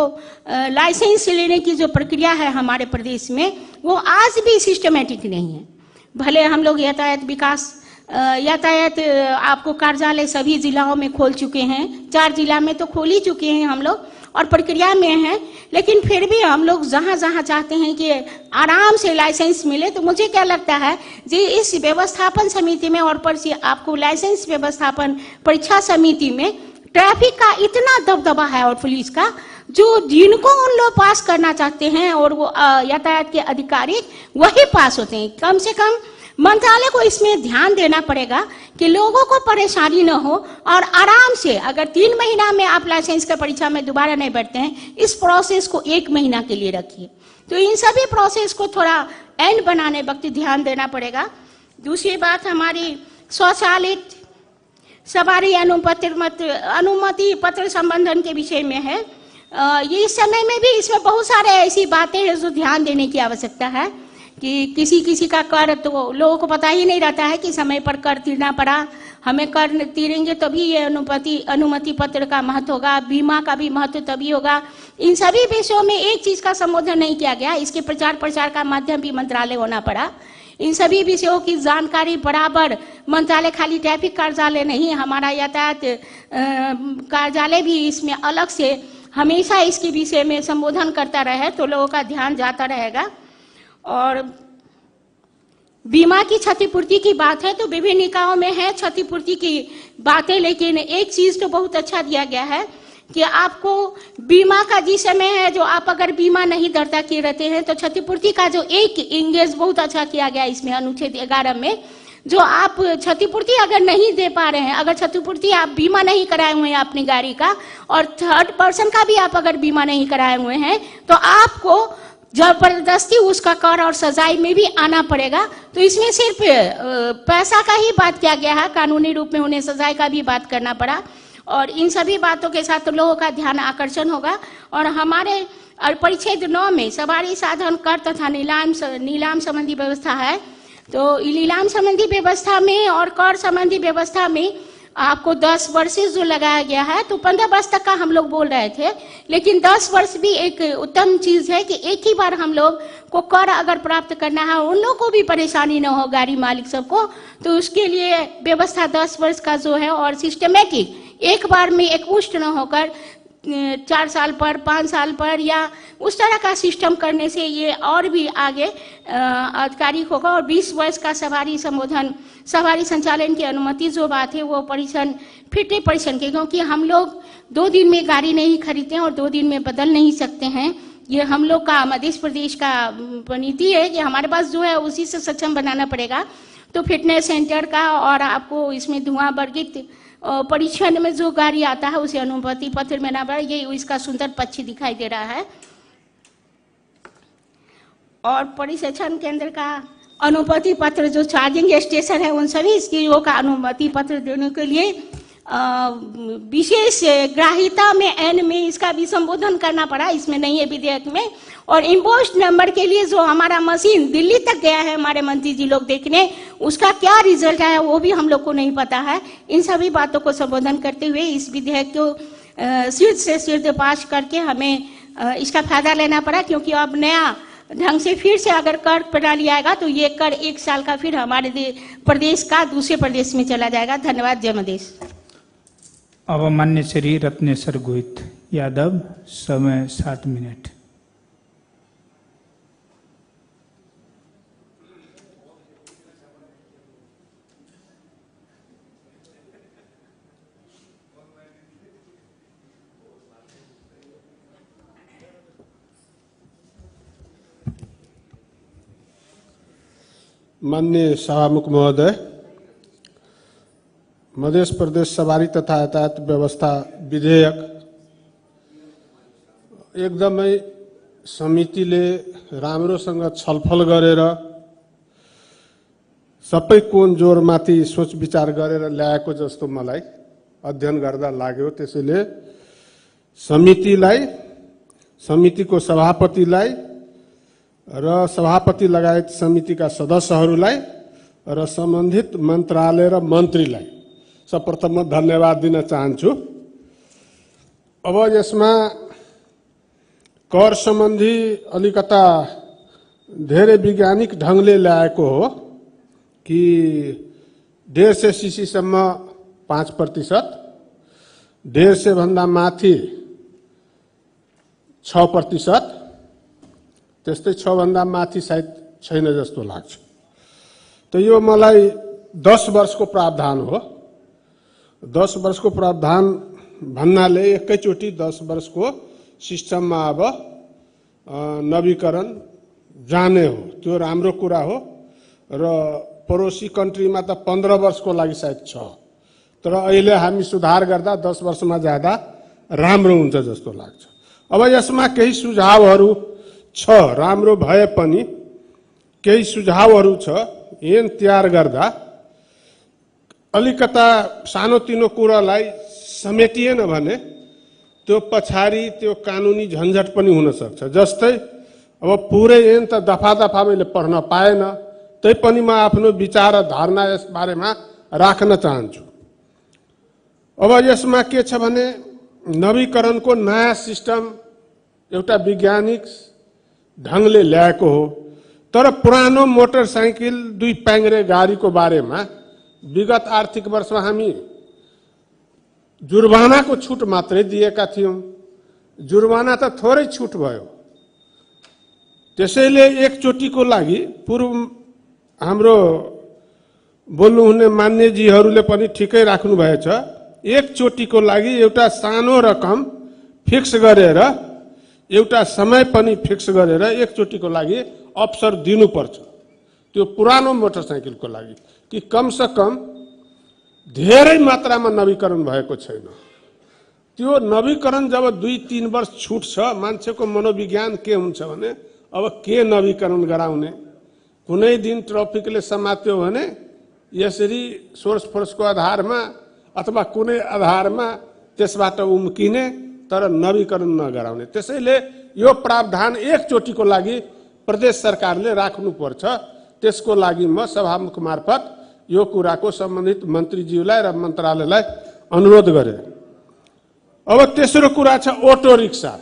S8: लाइसेंस लेने की जो प्रक्रिया है हमारे प्रदेश में, वो आज भी सिस्टमेटिक नहीं है। भले हम लोग यातायात विकास, यातायात आपको कार्यालय सभी जिलाओं में खोल चुके हैं, 4 जिला में तो खोल ही चुके हैं हम लोग और प्रक्रिया में हैं, लेकिन फिर भी हम लोग जहाँ जहाँ चाहते हैं कि आराम से लाइसेंस मिले, तो मुझे क्या लगता है जी इस व्यवस्थापन समिति में और पर से आपको लाइसेंस व्यवस्थापन परीक्षा समिति में ट्रैफिक का इतना दबदबा है और पुलिस का, जो जिनको उन लोग पास करना चाहते हैं और वो यातायात के अधिकारी वही पास होते हैं। कम से कम मंत्रालय को इसमें ध्यान देना पड़ेगा कि लोगों को परेशानी न हो और आराम से, अगर 3 महीना में आप लाइसेंस का परीक्षा में दोबारा नहीं बैठते हैं, इस प्रोसेस को 1 महीना के लिए रखिए। तो इन सभी प्रोसेस को थोड़ा एंड बनाने वक्त ध्यान देना पड़ेगा। दूसरी बात, हमारी स्वचालित सवारी अनुमति पत्र संबंधन के विषय में है। ये इस समय में भी इसमें बहुत सारे ऐसी बातें हैं जो ध्यान देने की आवश्यकता है कि किसी किसी का कर तो लोगों को पता ही नहीं रहता है कि समय पर कर तीरना पड़ा, हमें कर तीरेंगे तभी ये अनुमति पत्र का महत्व होगा, बीमा का भी महत्व तभी होगा। इन सभी विषयों में एक चीज़ का संबोधन नहीं किया गया, इसके प्रचार प्रसार का माध्यम भी मंत्रालय होना पड़ा। इन सभी विषयों की जानकारी बराबर मंत्रालय, खाली ट्रैफिक कार्यालय नहीं, हमारा यातायात कार्यालय भी इसमें अलग से हमेशा इसके विषय में संबोधन करता रहे तो लोगों का ध्यान जाता रहेगा। और बीमा की क्षतिपूर्ति की बात है तो विभिन्न निकायों में है क्षतिपूर्ति की बातें, लेकिन एक चीज़ तो बहुत अच्छा दिया गया है कि आपको बीमा का जिस समय है जो आप अगर बीमा नहीं दर्ता किए रहते हैं तो क्षतिपूर्ति का जो एक इंगेज बहुत अच्छा किया गया इसमें अनुच्छेद 11 में, जो आप क्षतिपूर्ति अगर नहीं दे पा रहे हैं, अगर क्षतिपूर्ति आप बीमा नहीं कराए हुए हैं अपनी गाड़ी का और थर्ड पर्सन का भी आप अगर बीमा नहीं कराए हुए हैं तो आपको जबरदस्ती उसका कर और सजाई में भी आना पड़ेगा। तो इसमें सिर्फ पैसा का ही बात किया गया है, कानूनी रूप में उन्हें सजाई का भी बात करना पड़ा। और इन सभी बातों के साथ लोगों का ध्यान आकर्षण होगा। और हमारे और परिच्छेद 9 में सवारी साधन कर तथा नीलाम संबंधी व्यवस्था है, तो नीलाम संबंधी व्यवस्था में और कर संबंधी व्यवस्था में आपको 10 वर्ष जो लगाया गया है, तो 15 वर्ष तक का हम लोग बोल रहे थे, लेकिन 10 वर्ष भी एक उत्तम चीज़ है कि एक ही बार हम लोग को कर अगर प्राप्त करना है, उन लोगों को भी परेशानी न हो गाड़ी मालिक सबको, तो उसके लिए व्यवस्था 10 वर्ष का जो है और सिस्टमेटिक एक बार में एकमुश्त न होकर 4 साल पर 5 साल पर या उस तरह का सिस्टम करने से ये और भी आगे आधिकारिक होगा। और 20 वर्ष का सवारी संबोधन सवारी संचालन की अनुमति जो बात है वो परीक्षण फिटने परीक्षण के, क्योंकि हम लोग 2 दिन में गाड़ी नहीं खरीदते हैं और 2 दिन में बदल नहीं सकते हैं। ये हम लोग का मध्य प्रदेश का नीति है कि हमारे पास जो है उसी से सक्षम बनाना पड़ेगा। तो फिटनेस सेंटर का और आपको इसमें धुआं वर्गित परीक्षण में जो गाड़ी आता है उसे अनुमति पत्र में ना पड़े, ये इसका सुंदर पक्ष दिखाई दे रहा है। और परिसेचन केंद्र का अनुमति पत्र जो चार्जिंग स्टेशन है उन सभी चीजों का अनुमति पत्र देने के लिए विशेष ग्राहिता में एन में इसका भी संबोधन करना पड़ा, इसमें नहीं है विधेयक में। और इम्पोस्ट नंबर के लिए जो हमारा मशीन दिल्ली तक गया है हमारे मंत्री जी लोग देखने, उसका क्या रिजल्ट आया वो भी हम लोग को नहीं पता है। इन सभी बातों को संबोधन करते हुए इस विधेयक को शीर्ष से शीर्ष पास करके हमें इसका फायदा लेना पड़ा, क्योंकि अब नया ढंग से फिर से अगर कर प्रणाली आएगा तो ये कर 1 साल का फिर हमारे प्रदेश का दूसरे प्रदेश में चला जाएगा। धन्यवाद। जय मधेश।
S1: अब मान्य श्री रत्नेश्वर गोहित यादव, समय 7 मिनट।
S9: माननीय सभामुख महोदय, मध्य प्रदेश सवारी तथा यातायात व्यवस्था विधेयक एकदमै समितिले राम्रोसँग छलफल गरेर सबै कोण जोरमाथि सोच विचार गरेर ल्याएको जस्तो मलाई अध्ययन गर्दा लाग्यो। त्यसैले समितिलाई, समितिको सभापतिलाई र सभापति लगायत समितिका सदस्यहरूलाई र सम्बन्धित मन्त्रालय र मन्त्रीलाई सर्वप्रथम म धन्यवाद दिन चाहन्छु। अब यसमा कर सम्बन्धी अलिकता धेरै वैज्ञानिक ढङ्गले ल्याएको हो कि 150 सीसीसम्म 5%, 150 भन्दा माथि 6%, त्यस्तै 6 भन्दा माथि सायद छैन जस्तो लाग्छ। त यो मलाई 10 वर्षको प्रावधान हो। 10 वर्षको प्रावधान भन्नाले एकैचोटि 10 वर्षको सिस्टममा अब नवीकरण जाने हो, त्यो राम्रो कुरा हो। र पड़ोसी कन्ट्रीमा त 15 वर्षको लागि सायद छ, तर अहिले हामी सुधार गर्दा 10 वर्षमा जाँदा राम्रो हुन्छ जस्तो लाग्छ। अब यसमा केही सुझावहरू छ, राम्रो भए पनि केही सुझावहरू छ। ऐन तयार गर्दा अलिकता सानोतिनो कुरालाई समेटिएन भने त्यो पछाडि त्यो कानुनी झन्झट पनि हुन सक्छ। जस्तै अब पुरै ऐन त दफा दफा मैले पढ्न पाएन, तैपनि म आफ्नो विचार र धारणा यस बारेमा राख्न चाहन्छु। अब यसमा के छ भने नवीकरणको नयाँ सिस्टम एउटा वैज्ञानिक ढङ्गले ल्याएको हो, तर पुरानो मोटरसाइकल दुई प्याङ्ग्रे गाडीको बारेमा विगत आर्थिक वर्षमा हामी जुर्मानाको छुट मात्रै दिएका थियौँ। जुर्माना त थोरै छुट भयो। त्यसैले एकचोटिको लागि पूर्व हाम्रो बोल्नुहुने मान्यजीहरूले पनि ठिकै राख्नुभएछ, एकचोटिको लागि एउटा सानो रकम फिक्स गरेर एउटा समय पनि फिक्स गरेर एकचोटिको लागि अवसर दिनुपर्छ त्यो पुरानो मोटरसाइकलको लागि, कि कमसेकम धेरै मात्रामा नवीकरण भएको छैन। त्यो नवीकरण जब 2-3 वर्ष छुट्छ, मान्छेको मनोविज्ञान के हुन्छ भने अब के नवीकरण गराउने, कुनै दिन ट्राफिकले समात्यो भने यसरी सोर्स फोर्सको आधारमा अथवा कुनै आधारमा त्यसबाट उम्किने, तर नवीकरण नगराउने। त्यसैले यो प्रावधान एकचोटिको लागि प्रदेश सरकारले राख्नुपर्छ। त्यसको लागि म सभामुख मार्फत यो कुराको सम्बन्धित मन्त्रीज्यूलाई र मन्त्रालयलाई अनुरोध गरे। अब तेस्रो कुरा छ अटो रिक्सा।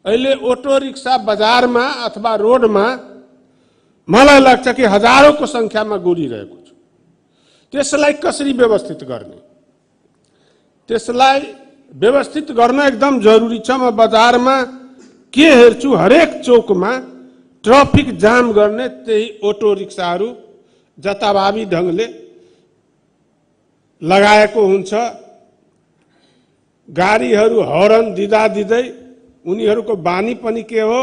S9: अहिले अटो रिक्सा बजारमा अथवा रोडमा मलाई लाग्छ कि हजारौंको संख्यामा गुडिरहेको छ। त्यसलाई कसरी व्यवस्थित गर्ने, त्यसलाई व्यवस्थित गर्न एकदम जरुरी छ। म बजारमा के हेर्छु, हरेक चौकमा ट्राफिक जाम गर्ने त्यही अटो रिक्साहरू जताभावी ढङ्गले लगाएको हुन्छ। गाडीहरू हरन दिँदा दिँदै उनीहरूको बानी पनि के हो,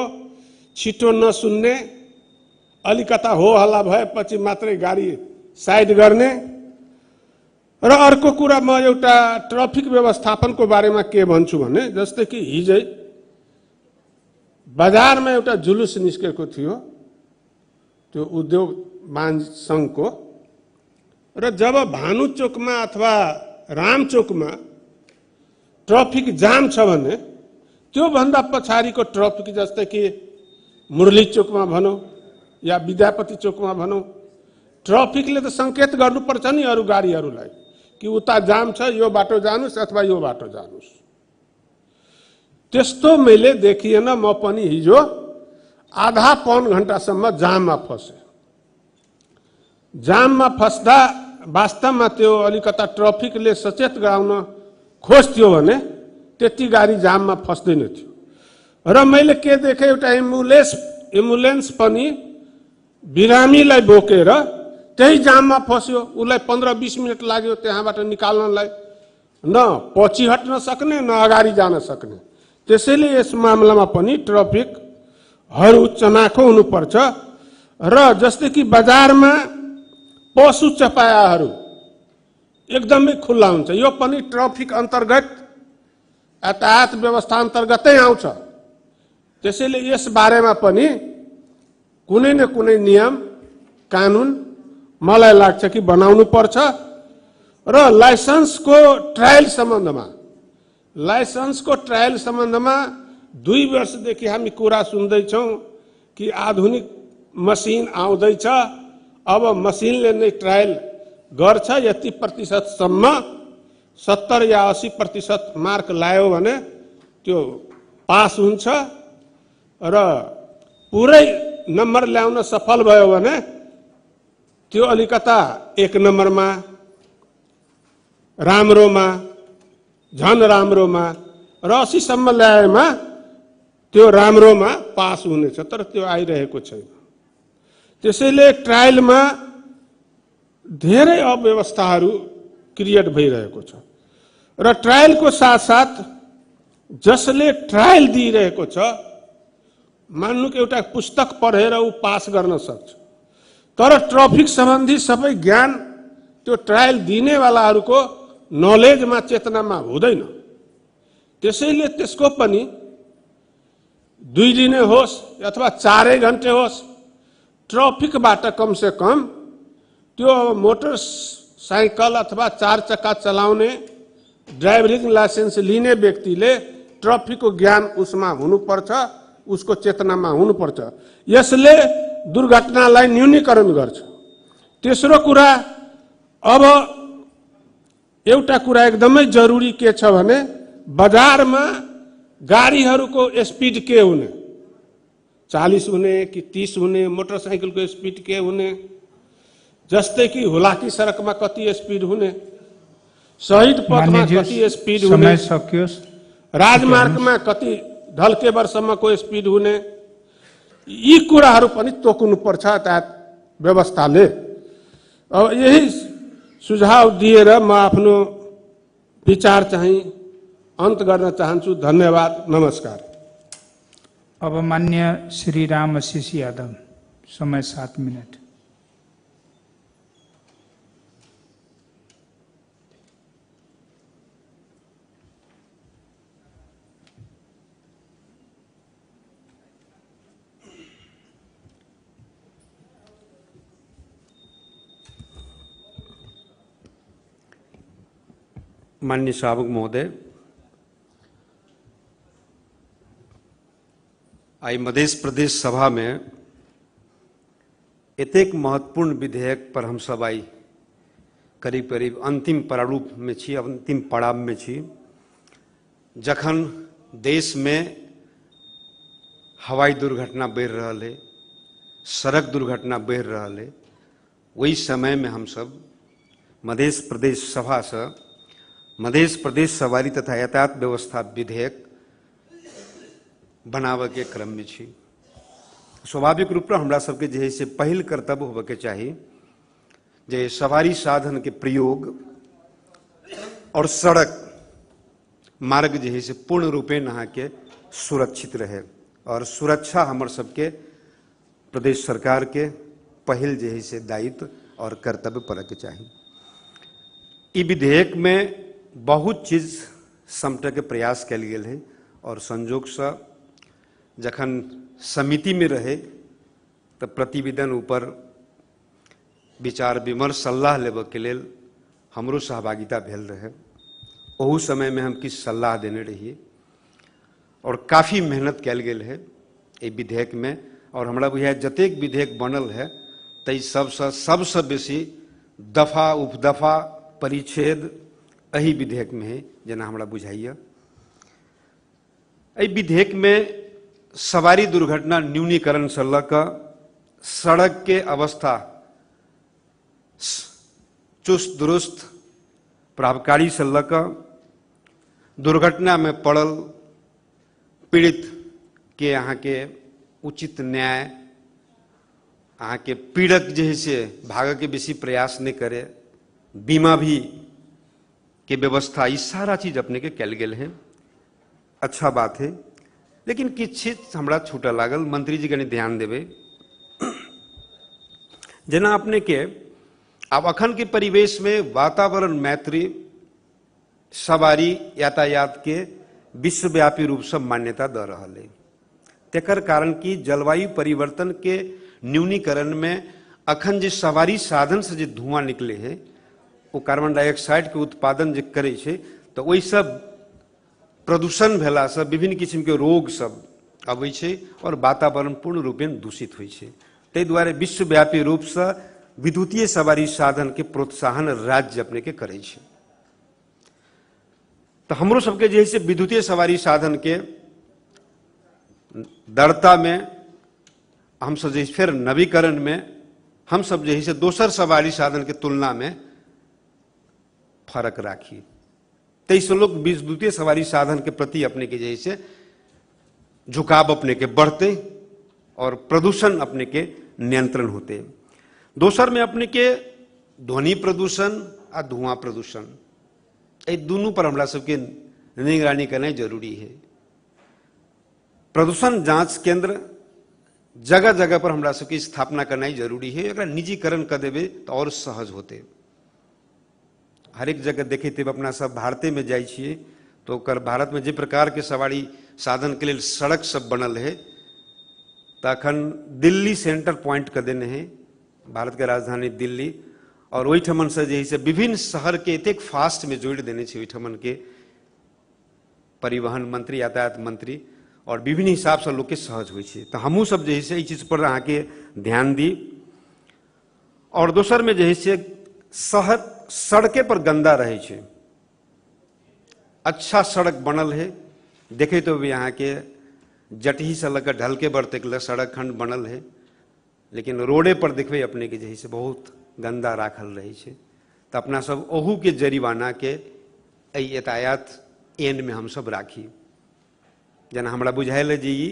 S9: छिटो नसुन्ने, अलिकता हो हल्ला भएपछि मात्रै गाडी साइड गर्ने। र अर्को कुरा म एउटा ट्राफिक व्यवस्थापनको बारेमा के भन्छु भने, जस्तै कि हिजै बजारमा एउटा जुलुस निस्केको थियो त्यो उद्योग वाणिज्य सङ्घको, र जब भानु चोकमा अथवा राम चोकमा ट्राफिक जाम छ भने त्योभन्दा पछाडिको ट्राफिक जस्तै कि मुरली चोकमा भनौँ या विद्यापति चोकमा भनौँ, ट्राफिकले त सङ्केत गर्नुपर्छ नि अरू गाडीहरूलाई कि उता जाम छ, यो बाटो जानुस् अथवा यो बाटो जानुस्। त्यस्तो मैले देखिएन। म पनि हिजो आधा पौन घन्टासम्म जाममा फसेँ। जाममा फस्दा वास्तवमा त्यो अलिकता ट्राफिकले सचेत गराउन खोज्थ्यो भने त्यति गाडी जाममा फस्दैन थियो। र मैले के देखेँ, एउटा एम्बुलेन्स पनि बिरामीलाई बोकेर त्यही जाममा फस्यो। उसलाई 15-20 मिनट लाग्यो त्यहाँबाट निकाल्नलाई, न पछि हट्न सक्ने न अगाडि जान सक्ने। त्यसैले यस मामलामा पनि ट्राफिकहरू चनाखो हुनुपर्छ। र जस्तै कि बजारमा पशु चपायाहरू एकदमै खुल्ला हुन्छ, यो पनि ट्राफिक अन्तर्गत यातायात व्यवस्था अन्तर्गतै आउँछ। त्यसैले यस बारेमा पनि कुनै न कुनै नियम कानुन मलाई लाग्छ कि बनाउनु पर्छ। र लाइसेन्सको ट्रायल सम्बन्धमा 2 वर्षदेखि हामी कुरा सुन्दैछौँ कि आधुनिक मसिन आउँदैछ, अब मसिनले नै ट्रायल गर्छ, यति प्रतिशतसम्म 70 या 80% मार्क लायो भने त्यो पास हुन्छ र पुरै नम्बर ल्याउन सफल भयो भने त्यो अलिकता 1 नम्बरमा राम्रोमा झन राम्रोमा र 80 सम्म ल्याएमा त्यो राम्रोमा पास हुनेछ, तर त्यो आइरहेको छैन। त्यसैले ट्रायलमा धेरै अव्यवस्थाहरू क्रिएट भइरहेको छ। र ट्रायलको साथसाथ जसले ट्रायल दिइरहेको छ, मान्नु कि एउटा पुस्तक पढेर ऊ पास गर्न सक्छ, तर ट्राफिक सम्बन्धी सबै ज्ञान त्यो ट्रायल दिनेवालाहरूको नलेजमा चेतनामा हुँदैन। त्यसैले त्यसको पनि 2 दिने होस् अथवा 4 घन्टे होस्, ट्राफिकबाट कमसे कम त्यो मोटर साइकल अथवा चार चक्का चलाउने ड्राइभिङ लाइसेन्स लिने व्यक्तिले ट्राफिकको ज्ञान उसमा हुनुपर्छ, उसको चेतनामा हुनुपर्छ। यसले दुर्घटनालाई न्यूनीकरण गर्छ। तेस्रो कुरा, अब एउटा कुरा एकदमै जरुरी के छ भने बजारमा गाडीहरूको स्पिड के हुने, 40 हुने कि 30 हुने, मोटरसाइकलको स्पिड के हुने, जस्तै कि हुलाकी सडकमा कति स्पिड हुने, शहीद पथमा कति स्पिड हुने, राजमार्गमा कति ढल्केबरसम्मको स्पिड हुने, यी कुराहरू पनि तोक्नुपर्छ यातायात व्यवस्थाले। अब यही सुझाव दिएर म आफ्नो विचार चाहिँ अन्त गर्न चाहन्छु। धन्यवाद, नमस्कार।
S1: अब मान्य श्री राम आशीष यादव, समय 7 मिनट।
S10: माननीय सभामुख महोदय, आई मध्य प्रदेश सभा में एतेक महत्वपूर्ण विधेयक पर हम सब आई करीब करीब अंतिम प्रारूप में छी, अंतिम पड़ाव में छी। जखन देश में हवाई दुर्घटना बढ़ि रहल है, सड़क दुर्घटना बढ़ि रहल है, वही समय में हम सब मध्य प्रदेश सभा से मध्य प्रदेश सवारी तथा यातायात व्यवस्था विधेयक बनावे के क्रम में छी। स्वाभाविक रूप से हमरा सबके जे है से पहिल कर्तव्य होबे के चाही जे सवारी साधन के प्रयोग और सड़क मार्ग जे है से पूर्ण रूपेण अहाँ के सुरक्षित रहे और सुरक्षा हमर सबके प्रदेश सरकार के पहिल जे है से दायित्व और कर्तव्य पड़े के चाही। ई विधेयक में बहुत चीज समटे के प्रयास कयल गेल है और संजोग से जखन समिति में रहे तो प्रतिवेदन ऊपर विचार विमर्श सलाह लेबऽ के लेल हमरो सहभागिता भेल रहे। ओहू समय में हम किछु सलाह देने रहिए और काफ़ी मेहनत कयल गेल है एहि विधेयक में। और हमरा बुझाय जतेक विधेयक बनल है ताहि सबसँ सबसँ बेसी दफा उपदफा परिच्छेद एहि विधेयक में है, जेना हमरा बुझाइए। एहि विधेयक में सवारी दुर्घटना न्यूनीकरण से लऽ कऽ सड़क के अवस्था चुस्त दुरुस्त प्रभावकारी से लऽ कऽ दुर्घटना में पड़ल पीड़ित के अहाँ के उचित न्याय, अहाँ के पीड़क जे है से भागऽ के बेसी प्रयास नहीं करे, बीमा भी के व्यवस्था, ये सारा चीज अपने के कयल गेल है। अच्छा बात है, लेकिन किछु चीज हमरा छूटऽ लागल। मंत्री जी कनि ध्यान देबै। जेना अपने के आब अखन के परिवेश में वातावरण मैत्री सवारी यातायात के विश्वव्यापी रूप से मान्यता दऽ रहल है। तेकर कारण कि जलवायु परिवर्तन के न्यूनीकरण में अखन जे सवारी साधन से जे धुआं निकले है वो कार्बन डाइऑक्साइड के उत्पादन जे करै छै तो ओहिसँ प्रदूषण भेलासँ विभिन्न किसिमके रोग सब अबै छै और वातावरण पूर्ण रूपेण दूषित होइ छै। ताहि दुआरे विश्वव्यापी रूपसँ विद्युतीय सवारी साधन के प्रोत्साहन राज्य अपने के करै छै। तो हमरो सबके जे है से विद्युतीय सवारी साधन के दरता में हमसब जे फेर नवीकरण में हमसब जे है से दोसर सवारी साधन के तुलना में फरक राखी। ताहिसँ लोक विद्युतीय सवारी साधन के प्रति अपने के जे है से झुकाव अपने के बढ़ते और प्रदूषण अपने के नियंत्रण होते। दोसर में अपने के ध्वनि प्रदूषण आ धुआं प्रदूषण, एहि दुनू पर हमरा सबके निगरानी करनाइ जरूरी है। प्रदूषण जांच केंद्र जगह जगह पर हमरा सबके स्थापना करनाइ जरूरी है। एकरा निजीकरण कर देबै तो और सहज होते। हरेक जगह देखैत अपना सब भारते में जाइ छियै तो ओकर भारत में जे प्रकार के सवारी साधन के लेल सड़क सब बनल है तो अखन दिल्ली सेंटर पॉइंट कर देने है, भारत के राजधानी दिल्ली, और ओहिठमनसँ जे है से विभिन्न शहरके एतेक फास्टमे जोड़ि देने छै ओहिठमनके परिवहन मंत्री, यातायात मंत्री, और विभिन्न हिसाबसँ लोकके सहज होइ छै। तऽ हमहूँ सब जे है से एहि चीजपर अहाँके ध्यान दी। और दोसरमे जे है से शहर सड़के पर गन्दा रहै छै, अच्छा सड़क बनल है, देखैत होबै अहाँके जटहीसँ लऽ कऽ ढलके बर तक लए सड़क खण्ड बनल है, लेकिन रोडे पर देखबै अपनेके जे है से बहुत गन्दा राखल रहै छै। तऽ अपना सब ओहूके जरिमानाके एहि यातायात एनमे हमसब राखी। जेना हमरा बुझायल जे ई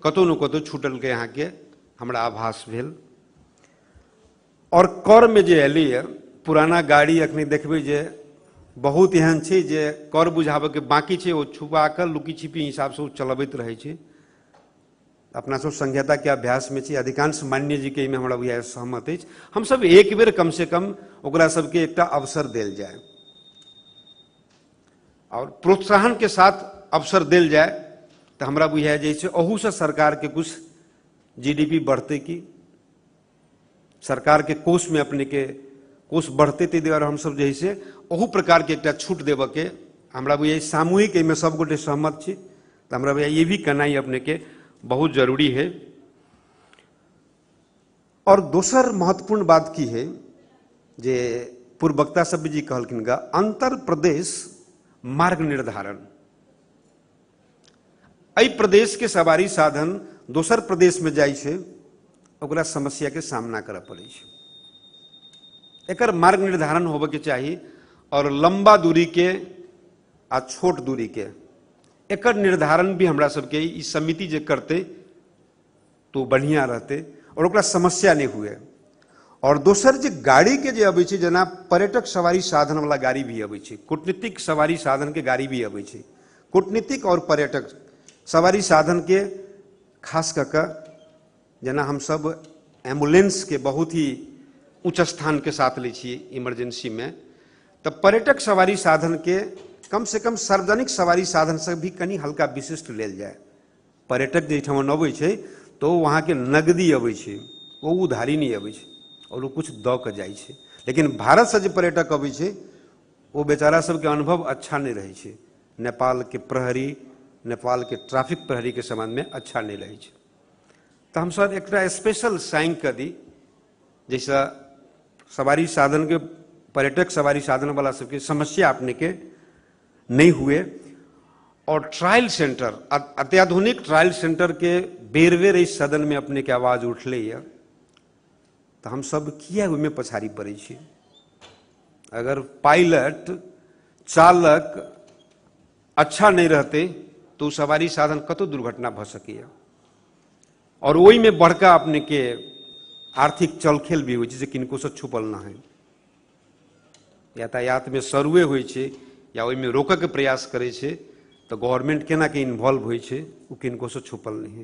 S10: कतहु ने कतहु छूटलकै, अहाँके हमरा आभास भेल। और करमे जे एलैए पुराना गाड़ी अखनी देखबै जे बहुत एहन छै जे कर बुझाबैके बाँकी छै, ओ छुपा कऽ लुकी छिपी हिसाबसँ ओ चलबैत रहै छै। अपना सब संहिताके अभ्यासमे छी, अधिकांश मान्य जीके एहिमे हमरा बुझाय सहमत अछि। हमसब एक बेर कमसँ कम ओकरा सबके एकटा अवसर देल जाय और प्रोत्साहन के साथ अवसर देल जाय, तऽ हमरा बुझाय जे छै अहूसँ सरकारके कुछ जीडीपी बढ़तै कि सरकारके कोषमे अपने के कोष बढ़तै। ताहि दुआरे हमसब जे है से ओहू प्रकारके एकटा छूट देबऽके हमरा बुझाय सामूहिक एहिमे सबगोटे सहमत छी। तऽ हमरा बुझाय ये भी केनाइ अपने के बहुत जरूरी है। और दोसर महत्वपूर्ण बात की है जे पूर्व वक्ता सब जी कहलखिन गा, अंतर प्रदेश मार्ग निर्धारण, एहि प्रदेश के सवारी साधन दोसर प्रदेश में जाइ छै ओकरा समस्या के सामना करऽ पड़ै छै। एकर मार्ग निर्धारण होबऽ के चाही और लंबा दूरी के आ छोट दूरी के एकर निर्धारण भी हमरा सबके ई समिति जे करतै तो बढ़िया रहतै और ओकरा समस्या नहीं हुए। और दोसर जे गाड़ी के जे अबै छै, जेना पर्यटक सवारी साधन वाला गाड़ी भी अबै छै, कूटनीतिक सवारी साधन के गाड़ी भी अबै छै, कूटनीतिक और पर्यटक सवारी साधन के खास कऽ कऽ जेना हमसब एम्बुलेंस के बहुत ही उच्च स्थान के साथ लै छियै इमरजेंसी में, तऽ पर्यटक सवारी साधन के कम से कम सार्वजनिक सवारी साधन से भी कनि हल्का विशिष्ट लेल जाय। पर्यटक जे एहिठाम अबै छै तऽ ओ वहाँके नगदी अबै छै, ओ उधारी नहि अबै छै और ओ कुछ दऽ कऽ जाइ छै। लेकिन भारतसँ जे पर्यटक अबै छै ओ बेचारा सबके अनुभव अच्छा नहि रहै छै, नेपालके प्रहरी, नेपालके ट्रैफिक प्रहरीके संबंधमे अच्छा नहि रहै छै। तऽ हमसब एकटा स्पेशल साइन कऽ दी जाहिसँ सवारी साधनके पर्यटक सवारी साधन वाला सबके समस्या अपनेके नहीं हुए। और ट्रायल सेंटर, अत्याधुनिक ट्रायल सेंटर के बेर बेर इस सदन में अपने के आवाज उठले है, तो हम सब किया ओहिमे पछाड़ी पड़ै छी। अगर पायलट चालक अच्छा नहीं रहते तो सवारी साधन कतौ दुर्घटना भऽ सकैए और ओहिमे बड़का अपने के आर्थिक चलखेल भी होइ छै जे किनको से छुपल ना है। यातायात में सरुए होइ छै या ओहिमे रोकऽके प्रयास करै छै तऽ गवर्नमेंट केना के इन्वॉल्व होइ छै ओ किनको से छुपल नहीं है।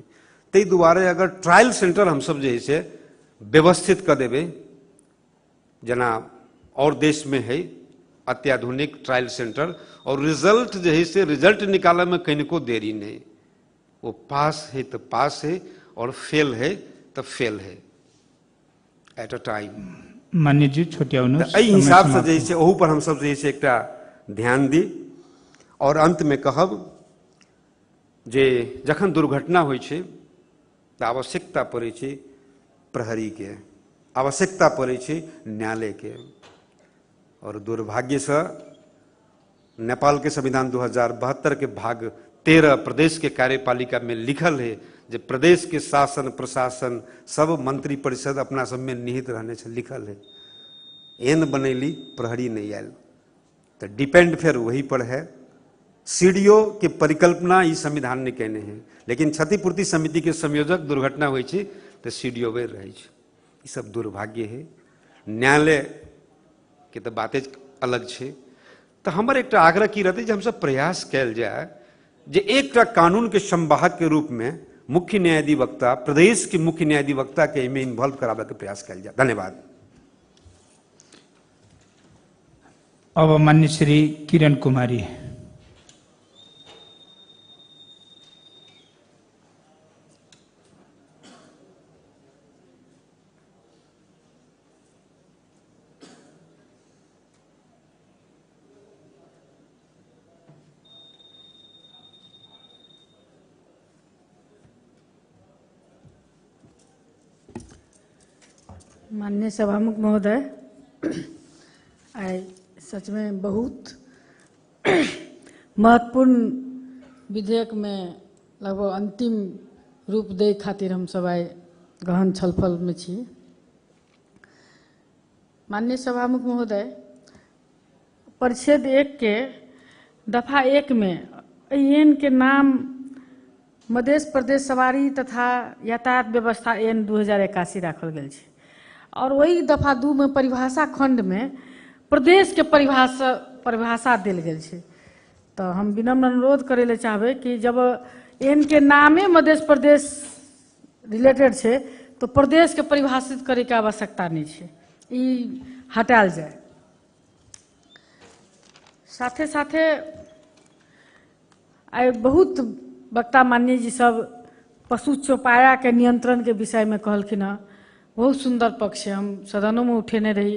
S10: ताहि दुआरे अगर ट्रायल सेंटर हमसब जे है से व्यवस्थित कऽ देबै, जेना और देश में है अत्याधुनिक ट्रायल सेंटर, और रिजल्ट जे है से रिजल्ट निकालऽ में कनिको देरी नहीं, वो पास है तो पास है और फेल है तो फेल है एट अ टाइम।
S1: मान्य जी छोटियाउनु,
S10: एहि हिसाबसँ जे है से ओहू पर हमसब जे है से एकटा ध्यान दी। और अंत में कहब जे जखन दुर्घटना होइ छै तऽ आवश्यकता पड़ै छै प्रहरीके, आवश्यकता पड़ै छै न्यायालयके। और दुर्भाग्यसँ नेपाल के संविधान 2072 के भाग 13 प्रदेश के कार्यपालिका में लिखल है जे प्रदेश के शासन प्रशासन सब मंत्री परिषद अपना सब में निहित रहने से लिखल है। एन बनैली प्रहरी नहीं आयल तो डिपेंड फिर वही पर है। सीडीओ के परिकल्पना ई संविधान ने कहने है, लेकिन क्षतिपूर्ति समिति के संयोजक दुर्घटना हुई थी तो सीडीओ वे रहे। ई सब दुर्भाग्य है। न्यायालय के तो बातें अलग छे। तो हमर एक आग्रह की रहते जे हमसब प्रयास कयल जाय जे एकटा कानून के संवाहक के रूप में मुख्य न्यायाधिवक्ता, प्रदेश के मुख्य न्यायाधिवक्ता के एहिमे इन्वॉल्व कराबे के प्रयास कयल जाय। धन्यवाद।
S1: अब मान्य श्री किरण कुमारी।
S5: माननीय सभामुख महोदय, आइ सचमे बहुत महत्वपूर्ण विधेयकमे लगभग अंतिम रूप दै खातिर हमसब आइ गहन छलफलमे छी। माननीय सभामुख महोदय, परिच्छेद 1 के दफा 1 में एन के नाम मध्य प्रदेश सवारी तथा यातायात व्यवस्था एन 2081 राखल गेल छै और वही दफा 2 में परिभाषा खंड में प्रदेश के परिभाषा देल गेल छै। तो हम विनम्र अनुरोध करे ले चाहबै कि जब एन के नामे मध्य प्रदेश रिलेटेड छै तो प्रदेश के परिभाषित करे के आवश्यकता नहीं छै, ई हटायल जाए। साथे साथे आइ बहुत वक्ता माननीय जी सब पशु चौपाया के नियंत्रण के विषय में कहलखिन हँ, बहुत सुंदर पक्ष है। हम सदनों में उठेने रही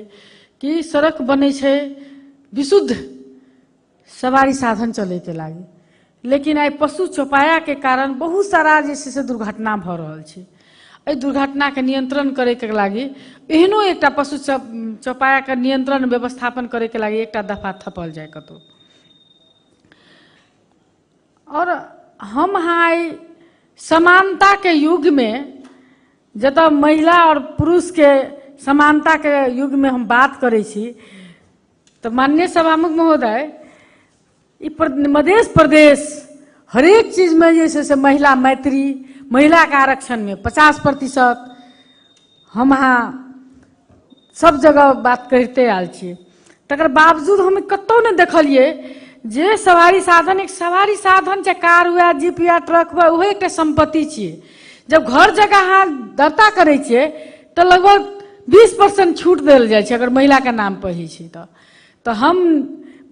S5: कि सड़क बनै छै विशुद्ध सवारी साधन चले के लागी, लेकिन आइ पशु चौपाया के कारण बहुत सारा जे छै से दुर्घटना भऽ रहल छै। एहि दुर्घटना के नियंत्रण करे के लागी एहनो एकटा पशु चौपाया के नियंत्रण व्यवस्थापन करे के लागी एकटा दफा थपल जाय कतौ। और हम आइ समानता के युग में, जतऽ महिला और पुरुष के समानता के युग में हम बात करै छी, तऽ माननीय सभामुख महोदय, ई मध्य प्रदेश हरेक चीज में जे छै से महिला मैत्री, महिला के आरक्षण में 50% हम अहाँ सब जगह बात करिते आयल छी। तकर बावजूद हम कतौ नहि देखलियै जे सवारी साधन, एक सवारी साधन चाहे कार हुए, जीप हुए, ट्रक हुए, ओहो एकटा सम्पत्ति छियै। जब घर जगह अहाँ दर्ता करै छियै तऽ लगभग 20% छूट देल जाइ छै अगर महिला के नाम पर होइ छै। तऽ हम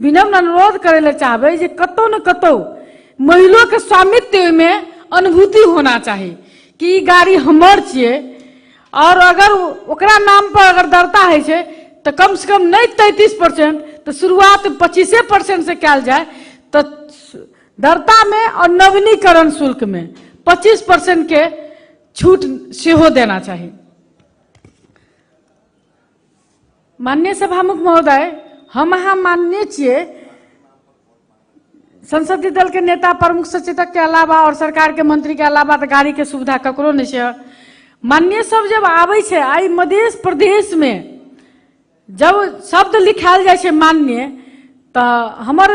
S5: विनम्र अनुरोध करै लए चाहबै जे कतौ ने कतौ महिलो के स्वामित्व ओहिमे अनुभूति होना चाही कि ई गाड़ी हमर छियै, और अगर ओकरा नाम पर अगर दर्ता होइ छै तऽ कम से कम नहि 33% तऽ शुरुआत 25% से कयल जाय, तऽ दर्ता में और नवीनीकरण शुल्क में 25% के छूट सेहो देना चाही। माननीय सभामुख महोदय, हम अहाँ माननीय छियै संसदीय दल के नेता, प्रमुख सचेतक के अलावा और सरकार के मंत्री के अलावा तऽ गाड़ी के सुविधा ककरो नहीं छै। माननीय सब जब आबै छै आइ मध्य प्रदेश में जब शब्द लिखायल जाइ छै माननीय, तऽ हमर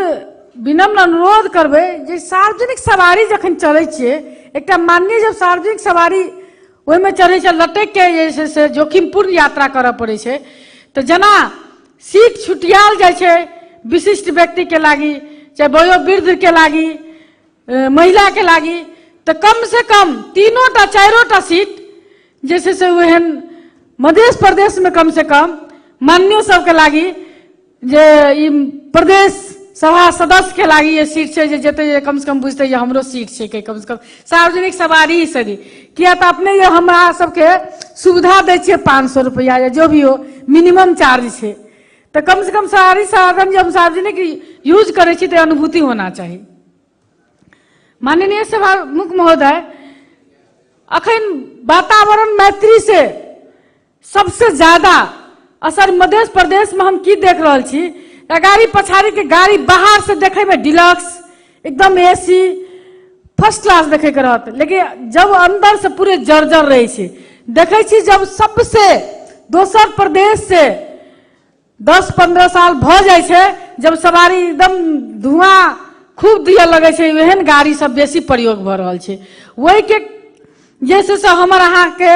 S5: विनम्र अनुरोध करबै जे सार्वजनिक सवारी जखन चलै छियै, एकटा माननीय जब सार्वजनिक सवारी ओहिमे चढ़ै छै, लटकि के जे छै से जोखिमपूर्ण यात्रा करऽ पड़ै छै, तऽ जेना सीट छुटियाल जाइ छै विशिष्ट व्यक्ति के लागी, चाहे वयोवृद्ध के लागी, महिला के लागी, तऽ कम से कम 3टा 4टा सीट जे छै से ओहन मध्य प्रदेश में कम से कम माननीय सबके लागी जे ई प्रदेश सभा सदस्य के लागी ये सीट छै जे जेतै जे कम से कम बुझतै जे हमरो सीट छै के कम से कम सार्वजनिक सवारी सरी, किया तऽ अपने जे हमरा सबके सुविधा दै छियै 500 रुपैआ या जो भी हो मिनिमम चार्ज छै, तऽ कम से कम सवारी साधन जे हम सार्वजनिक यूज करै छी तऽ अनुभूति होना चाही। माननीय सभामुख महोदय, अखन वातावरण मैत्री से सबसे ज्यादा असर मध्य प्रदेश में हम की देख रहल छी, गाड़ी पछाड़ी के गाड़ी बाहर से देखे में डिलक्स एकदम एसी फर्स्ट क्लास देखे के रहत, लेकिन जब अंदर से पूरे जर्जर रहे छै। देखे छी जब सबसे दोसर प्रदेश से 10-15 साल भ जाइ छै, जब सवारी एकदम धुआं खूब दिअ लगै छै, एहन गाड़ी सब बेसी प्रयोग भऽ रहल छै। ओहिके जे छै से हमर अहाँके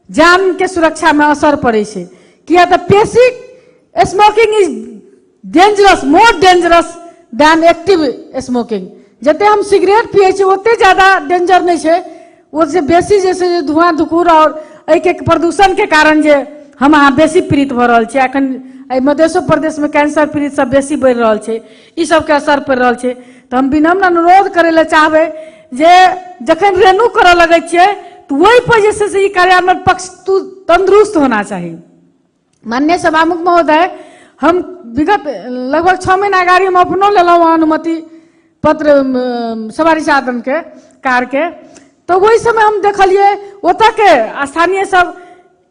S5: जान के सुरक्षा में असर पड़ै छै, किया तऽ passive smoking is dangerous, more dangerous than active smoking. जते हम सिगरेट पियै छी ओते ज्यादा डेंजर नहि छै, ओहिसँ बेसी जे छै धुआं धुकुर और एहिके प्रदूषण के कारण जे हम अहाँ बेसी पीड़ित भऽ रहल छी। एखन एहि मधेशो प्रदेश में कैंसर पीड़ित सब बेसी बढ़ि रहल छै, ई सबके असर पड़ि रहल छै। तऽ हम विनम्र अनुरोध करै लए चाहबै जे जखन रेणु करऽ लगै छियै तऽ ओहि पर जे छै से ई कार्यान्वयन पक्ष तंदुरुस्त होना चाही। माननीय सभामुख महोदय, हम विगत लगभग 6 महीना गाड़ी हम अपनो लेलहुँ अनुमति पत्र सवारी साधन के कार के, तऽ ओहि समय हम देखलियै ओतऽ के स्थानीय सब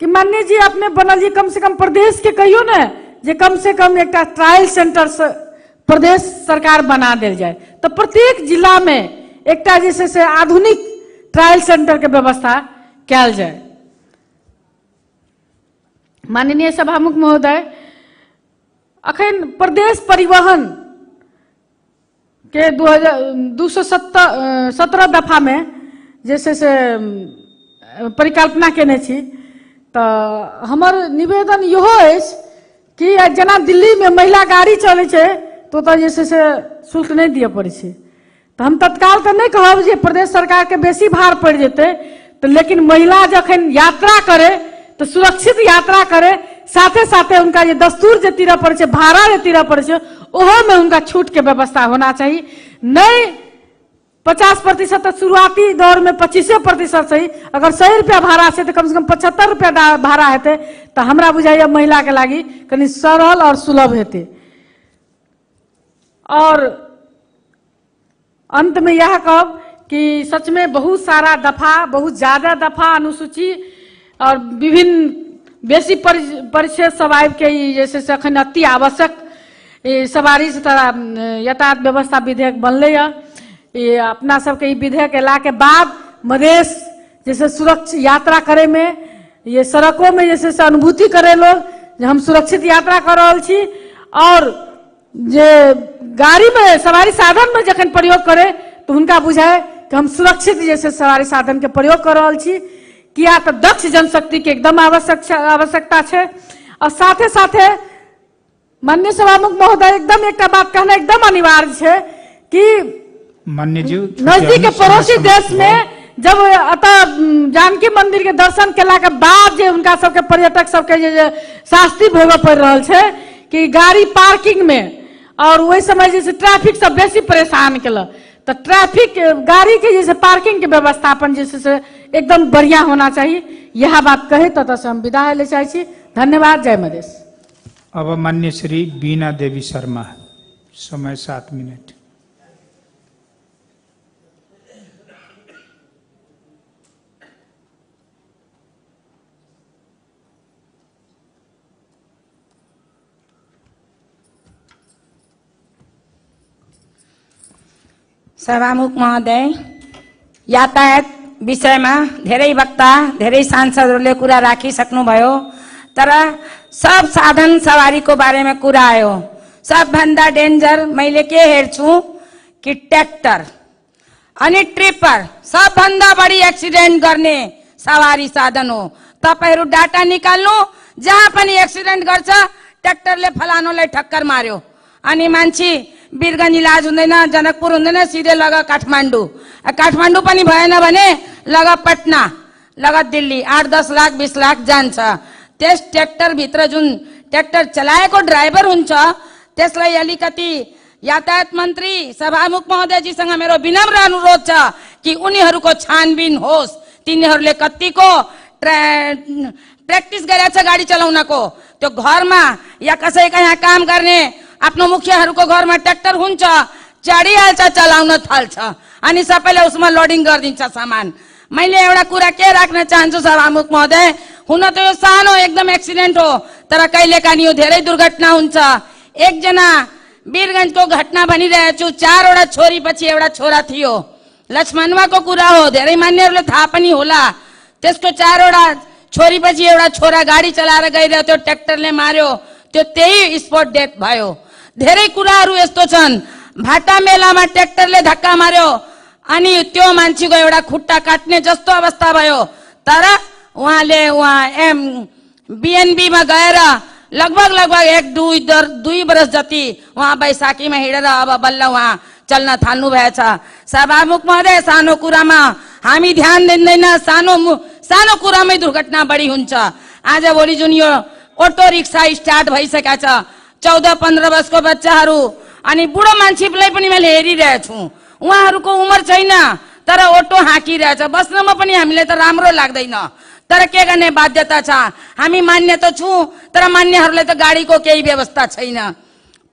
S5: कि माननीय जी अपने बनल जी, कम से कम प्रदेश के कहियो ने जे कम से कम एकटा ट्रायल सेंटर प्रदेश सरकार बना देल जाए, तो प्रत्येक जिला में एकटा जे छै से आधुनिक ट्रायल सेंटर के व्यवस्था कयल जाए। माननीय सभामुख महोदय, अखन प्रदेश परिवहन के 217 दफा में जे छै से परिकल्पना केने छी। तऽ हमर निवेदन इहो अछि कि जेना दिल्ली में महिला गाड़ी चलै छै तऽ ओतऽ जे छै से शुल्क नहि दिअ पड़ै छै, तऽ हम तत्काल तऽ नहि कहब जे प्रदेश सरकार के बेसी भार पड़ि जेतै, तऽ लेकिन महिला जखन यात्रा करे तऽ सुरक्षित यात्रा करे, साथे साथे हुनका जे दस्तूर जे तीरऽ पड़ै छै, भाड़ा जे तीरऽ पड़ै छै, ओहोमे हुनका छूट के व्यवस्था होना चाही। नहि 50% तऽ शुरुआती दौरमे 25% सही, अगर 100 रुपया भाड़ा छै तऽ कम से कम 75 रुपया भाड़ा हेतै, तऽ हमरा बुझाइए महिलाके लागि कनि सरल और सुलभ हेतै। और अंत में यह कहब कि सच में बहुत सारा दफा, बहुत ज़्यादा दफा अनुसूची और विभिन्न बेसी परिच्छेद सब आबि के जे छै से अखन अति आवश्यक सवारी तथा यातायात व्यवस्था विधेयक बनलैए। ई अपना सबके ई विधेयक अयला के बाद मधेश जैसे सुरक्षित यात्रा करे में, ये सड़कों में जैसे से अनुभूति करे लोग जे हम सुरक्षित यात्रा कर रहल छी, और जे गाड़ी में सवारी साधन में जखन प्रयोग करे तो हुनका बुझाए कि हम सुरक्षित जैसे सवारी साधन के प्रयोग कर रहल छी। किया तऽ दक्ष जनशक्ति के एकदम आवश्यकता छै। और साथे साथे माननीय सभामुख महोदय, एकदम एकटा बात कहना एकदम अनिवार्य छै कि
S1: माननीय
S5: नजदीक के पड़ोसी देश में जब अतः जानकी मंदिर के दर्शन केला के बाद जे हुनका सबके पर्यटक सबके जे शास्ति भोगऽ पड़ि रहल छै कि गाड़ी पार्किंग में, और ओहि समय जे ट्रैफिक सब बेसी परेशान केलक, तऽ ट्रैफिक गाड़ी के जे पार्किंग के व्यवस्थापन जे छै से एकदम बढ़िया होना चाहिए। यह बात कहे ततऽ से हम विदा होइ लए चाहै छी। धन्यवाद। जय मधेश।
S1: अब माननीय श्री बीना देवी शर्मा, समय 7 मिनट।
S2: सभामुख महोदय, यातायात विषयमा धेरै वक्ता, धेरै सांसदहरूले कुरा राखिसक्नुभयो, तर सब साधन सवारीको बारेमा कुरा आयो। सबभन्दा डेन्जर मैले के हेर्छु कि ट्र्याक्टर अनि ट्रिपर सबभन्दा बढी एक्सिडेन्ट गर्ने सवारी साधन हो। तपाईहरू डाटा निकाल्नु, जहाँ पनि एक्सिडेन्ट गर्छ ट्र्याक्टरले फलानोलाई ठक्कर मार्यो अनि मान्छे वीरगञ्ज इलाज हुँदैन, जनकपुर हुँदैन, सिधै लग काठमाडौँ, काठमाडौँ पनि भएन भने लग पटना, लग दिल्ली, 8-10 लाख 20 लाख जान्छ। त्यस ट्र्याक्टरभित्र जुन ट्र्याक्टर चलाएको ड्राइभर हुन्छ त्यसलाई अलिकति यातायात मन्त्री सभामुख महोदयजीसँग मेरो विनम्र अनुरोध छ कि उनीहरूको छानबिन होस्, तिनीहरूले कतिको प्र्याक्टिस गरेको छ गाडी चलाउनको, त्यो घरमा या कसैका यहाँ काम गर्ने आफ्नो मुखियाहरूको घरमा ट्र्याक्टर हुन्छ, चढिहाल्छ, चलाउन थाल्छ अनि सबैलाई उसमा लोडिङ गरिदिन्छ सामान। मैले एउटा कुरा के राख्न चाहन्छु सभामुख महोदय, हुन त यो सानो एकदम एक्सिडेन्ट हो, तर कहिलेकाहीँ यो धेरै दुर्घटना हुन्छ। एकजना वीरगञ्जको घटना भनिरहेको छु, 4वटा छोरी पछि एउटा छोरा थियो, लक्ष्मणवाको कुरा हो, धेरै मान्यहरूले थाहा पनि होला। त्यसको 4वटा छोरी पछि एउटा छोरा गाडी चलाएर गइरहेको थियो, ट्र्याक्टरले मार्यो, त्यो त्यही स्पट डेथ भयो। धेरै कुराहरू यस्तो छन्। भाटा मेलामा ट्र्याक्टरले धक्का मार्यो अनि त्यो मान्छेको एउटा खुट्टा काट्ने जस्तो अवस्था भयो, तर उहाँले उहाँ बिएनबीमा गएर लगभग लगभग 1-2 वर्ष जति उहाँ बैशाखीमा हिँडेर अब बल्ल उहाँ चल्न थाल्नु भएछ। सभामुख महोदय, सानो कुरामा हामी ध्यान दिँदैन, सानो कुरामै दुर्घटना बढी हुन्छ। आज भोलि जुन यो अटो रिक्सा स्टार्ट भइसकेको छ, 14-15 वर्षको बच्चाहरू अनि बुढो मान्छेलाई पनि मैले हेरिरहेछु, उहाँहरूको उमेर छैन तर अटो हाँकिरहेछ। बस्नमा पनि हामीलाई त राम्रो लाग्दैन, तर के गर्ने, बाध्यता छ। हामी मान्य त छु, तर मान्यहरूलाई त गाडीको केही व्यवस्था छैन।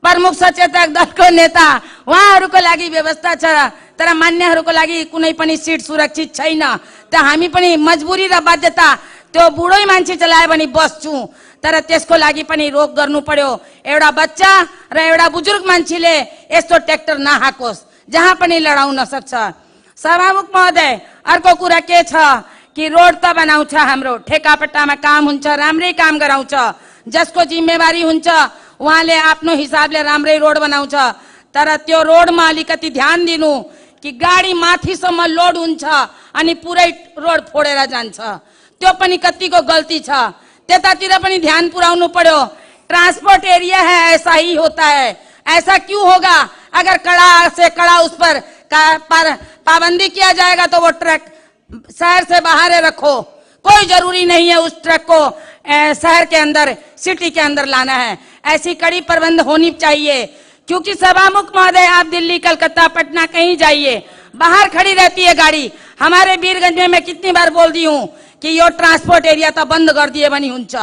S2: प्रमुख सचेतक दलको नेता उहाँहरूको लागि व्यवस्था छ, तर मान्यहरूको लागि कुनै पनि सिट सुरक्षित छैन। त हामी पनि मजबुरी र बाध्यता त्यो बुढै मान्छे चलायो भने बस्छु, तर त्यसको लागि पनि रोक गर्नु पर्यो। एउटा बच्चा र एउटा बुजुर्ग मान्छेले यस्तो ट्र्याक्टर नहाकोस्, जहाँ पनि लडाउन सक्छ। सभामुख महोदय, अर्को कुरा के छ कि रोड त बनाउँछ, हाम्रो ठेकापट्टामा काम हुन्छ, राम्रै काम गराउँछ, जसको जिम्मेवारी हुन्छ उहाँले आफ्नो हिसाबले राम्रै रोड बनाउँछ, तर त्यो रोडमा अलिकति ध्यान दिनु कि गाडी माथिसम्म लोड हुन्छ अनि पुरै रोड फोडेर जान्छ, त्यो पनि कतिको गल्ती छ। त्यतातिर पनि ध्यान पुर्याउनु पर्यो। ट्रांसपोर्ट एरिया है, ऐसा ही होता है, ऐसा क्यों होगा? अगर कड़ा से कड़ा उस पर पाबंदी किया जाएगा तो वो ट्रक शहर से बाहर रखो, कोई जरूरी नहीं है उस ट्रक को शहर के अंदर, सिटी के अंदर लाना है। ऐसी कड़ी प्रबंध होनी चाहिए, क्योंकि सभामुख महोदय आप दिल्ली, कलकत्ता, पटना कहीं जाइए, बाहर खड़ी रहती है गाड़ी। हमारे वीरगंज में मैं कितनी बार बोल दी हूँ कि यो ट्रांसपोर्ट एरिया त बंद गरिदिए पनि हुन्छ।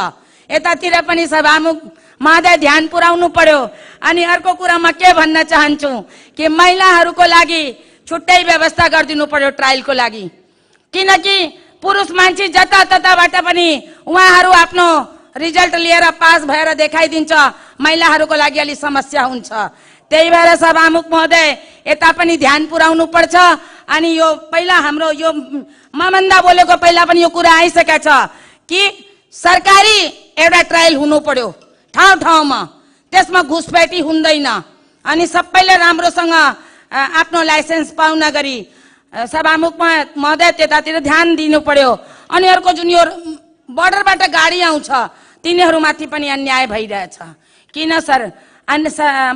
S2: यतातिर पनि सभामुख महोदय ध्यान पुर्याउनु पर्यो। अनि अर्को कुरा म के भन्न चाहन्छु कि महिलाहरूको लागि छुट्टै व्यवस्था गरिदिनु पर्यो ट्रायलको लागि, किनकि पुरुष मान्छे जतातताबाट पनि उहाँहरू आफ्नो रिजल्ट लिएर पास भएर देखाइदिन्छ, महिलाहरूको लागि अलि समस्या हुन्छ। त्यही भएर सभामुख महोदय यता पनि ध्यान पुर्याउनु पर्छ। अनि यो पहिला हाम्रो यो ममन्दा बोलेको पहिला पनि यो कुरा आइसकेको छ कि सरकारी एउटा ट्रायल हुनु पर्यो ठाउँ ठाउँमा, त्यसमा घुसपैठी हुँदैन अनि सबैले राम्रोसँग आफ्नो लाइसेन्स पाउन गरी सभामुख महोदय त्यतातिर ध्यान दिनु पर्यो। अनि अर्को जुन यो बर्डरबाट गाडी आउँछ तिनीहरूमाथि पनि अन्याय भइरहेछ। किन सर अन्य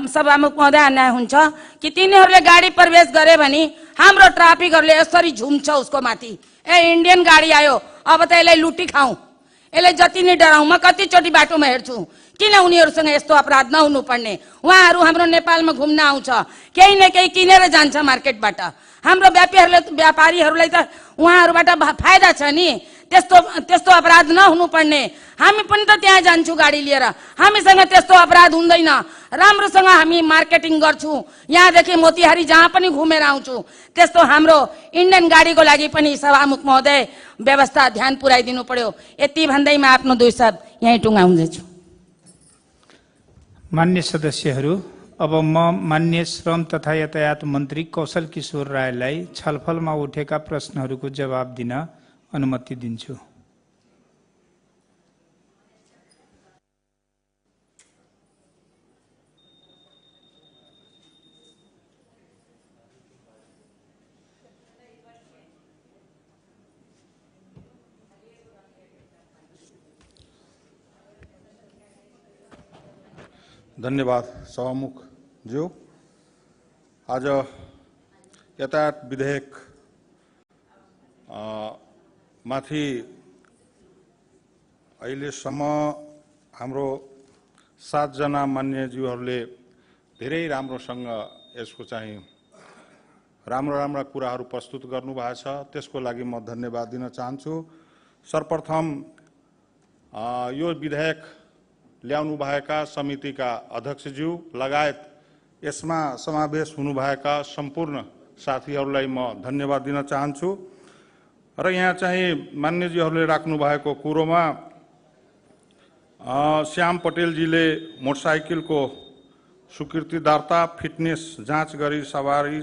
S2: सभामुख महोदय अन्याय हुन्छ कि तिनीहरूले गाडी प्रवेश गरे भने हाम्रो ट्राफिकहरूले यसरी झुम्छ उसको माथि, ए इन्डियन गाडी आयो अब त यसलाई लुटी खाउँ, यसलाई जति नै डराउँ, म कतिचोटि बाटोमा हेर्छु। किन उनीहरूसँग यस्तो अपराध नहुनुपर्ने? उहाँहरू हाम्रो नेपालमा घुम्न आउँछ, केही न केही किनेर जान्छ मार्केटबाट। हाम्रो व्यापारीहरूलाई त उहाँहरूबाट फाइदा छ नि, त्यस्तो त्यस्तो अपराध नहुनुपर्ने। हामी पनि त त्यहाँ जान्छौँ गाडी लिएर, हामीसँग त्यस्तो अपराध हुँदैन, राम्रोसँग हामी मार्केटिङ गर्छौँ, यहाँदेखि मोतिहारी जहाँ पनि घुमेर आउँछौँ। त्यस्तो हाम्रो इन्डियन गाडीको लागि पनि सभामुख महोदय व्यवस्था ध्यान पुर्याइदिनु पर्यो। यति भन्दै म आफ्नो दुई शब्द यहीँ टुङ्गाउँदैछु।
S1: मान्य सदस्यहरू, अब म मान्य श्रम तथा यातायात मन्त्री कौशल किशोर रायलाई छलफलमा उठेका प्रश्नहरूको जवाब दिन अनुमति दिन्छु।
S11: धन्यवाद सभामुखज्यू। आज यातायात विधेयक माथि अहिलेसम्म हाम्रो 7 जना मान्यज्यूहरूले धेरै राम्रोसँग यसको चाहिँ राम्रो राम्रा कुराहरू प्रस्तुत गर्नुभएको छ, त्यसको लागि म धन्यवाद दिन चाहन्छु। सर्वप्रथम यो विधेयक ल्याउनुभएका समितिका अध्यक्षज्यू लगायत यसमा समावेश हुनुभएका सम्पूर्ण साथीहरूलाई म धन्यवाद दिन चाहन्छु। र यहाँ चाहिँ मान्यज्यूहरूले राख्नुभएको कुरोमा श्याम पटेलजीले मोटरसाइकलको स्वीकृति दर्ता फिटनेस जाँच गरी सवारी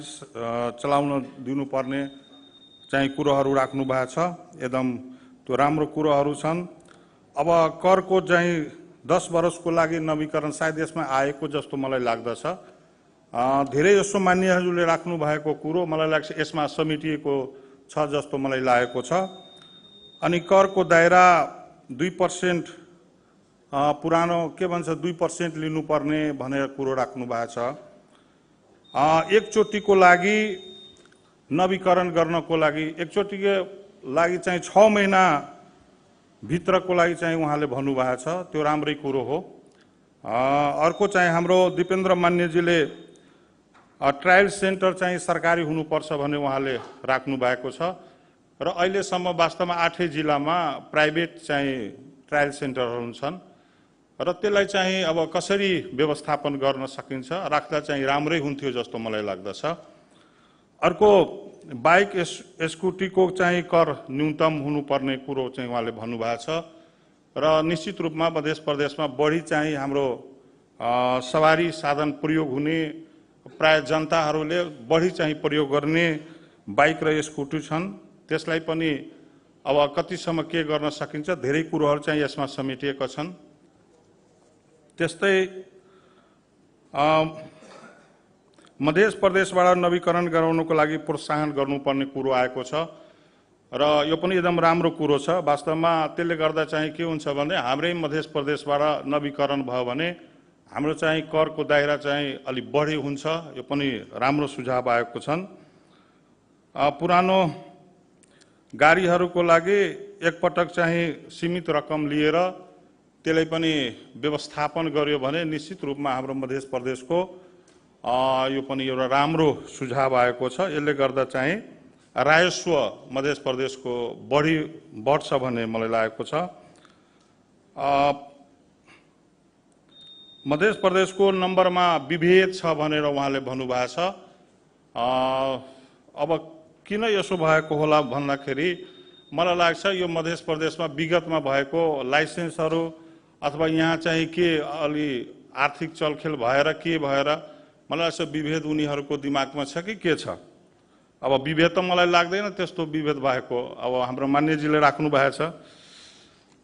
S11: चलाउन दिनुपर्ने चाहिँ कुरोहरू राख्नु भएको छ, एकदम त्यो राम्रो कुरोहरू छन्। अब करको चाहिँ 10 वर्षको लागि नवीकरण सायद यसमा आएको जस्तो मलाई लाग्दछ। धेरै जसो मान्यहरूले राख्नु भएको कुरो मलाई लाग्छ यसमा समेटिएको छ जस्तो मलाई लागेको छ। अनि करको दायरा 2% पुरानो के भन्छ 2% लिनुपर्ने भनेर कुरो राख्नु भएको छ। एकचोटिको लागि नवीकरण गर्नको लागि एकचोटिको लागि चाहिँ 6 महिना भित्रको लागि चाहिँ उहाँले भन्नुभएको छ, त्यो राम्रै कुरो हो। अर्को चाहिँ हाम्रो दिपेन्द्र मान्यजीले ट्रायल सेन्टर चाहिँ सरकारी हुनुपर्छ भन्ने उहाँले राख्नु भएको छ र अहिलेसम्म वास्तवमा 8 जिल्लामा प्राइभेट चाहिँ ट्रायल सेन्टरहरू छन् र त्यसलाई चाहिँ अब कसरी व्यवस्थापन गर्न सकिन्छ राख्दा चाहिँ राम्रै हुन्थ्यो जस्तो मलाई लाग्दछ। अर्को बाइक स्कुटीको चाहिँ कर न्यूनतम हुनुपर्ने कुरो चाहिँ उहाँले भन्नुभएको छ र निश्चित रूपमा मध्य प्रदेशमा बढी चाहिँ हाम्रो सवारी साधन प्रयोग हुने प्राय जनताहरूले बढी चाहिँ प्रयोग गर्ने बाइक र स्कुटी छन्। त्यसलाई पनि अब कतिसम्म के गर्न सकिन्छ, धेरै कुरोहरू चाहिँ यसमा समेटिएका छन्। त्यस्तै मध्य प्रदेशबाट नवीकरण गराउनको लागि प्रोत्साहन गर्नुपर्ने कुरो आएको छ र यो पनि एकदम राम्रो कुरो छ। वास्तवमा त्यसले गर्दा चाहिँ के हुन्छ भने हाम्रै मध्य प्रदेशबाट नवीकरण भयो भने हाम्रो चाहिँ करको दायरा चाहिँ अलि बढी हुन्छ। यो पनि राम्रो सुझाव आएको छन्। पुरानो गाडीहरूको लागि एकपटक चाहिँ सीमित रकम लिएर त्यसलाई पनि व्यवस्थापन गर्यो भने निश्चित रूपमा हाम्रो मध्य प्रदेशको यो पनि एउटा राम्रो सुझाव आएको छ। यसले गर्दा चाहिँ राजस्व मध्य प्रदेशको बढी बढ्छ भन्ने मलाई लागेको छ। मध्य प्रदेशको नम्बरमा विभेद छ भनेर उहाँले भन्नुभएको छ। अब किन यसो भएको होला भन्दाखेरि मलाई लाग्छ यो मध्य प्रदेशमा विगतमा भएको लाइसेन्सहरू अथवा यहाँ चाहिँ के अलि आर्थिक चलखेल भएर के भएर मलाई लाग्छ विभेद उनीहरूको दिमागमा छ कि के छ। अब विभेद त मलाई लाग्दैन त्यस्तो विभेद भएको, अब हाम्रो मान्यजीले राख्नु भएको छ।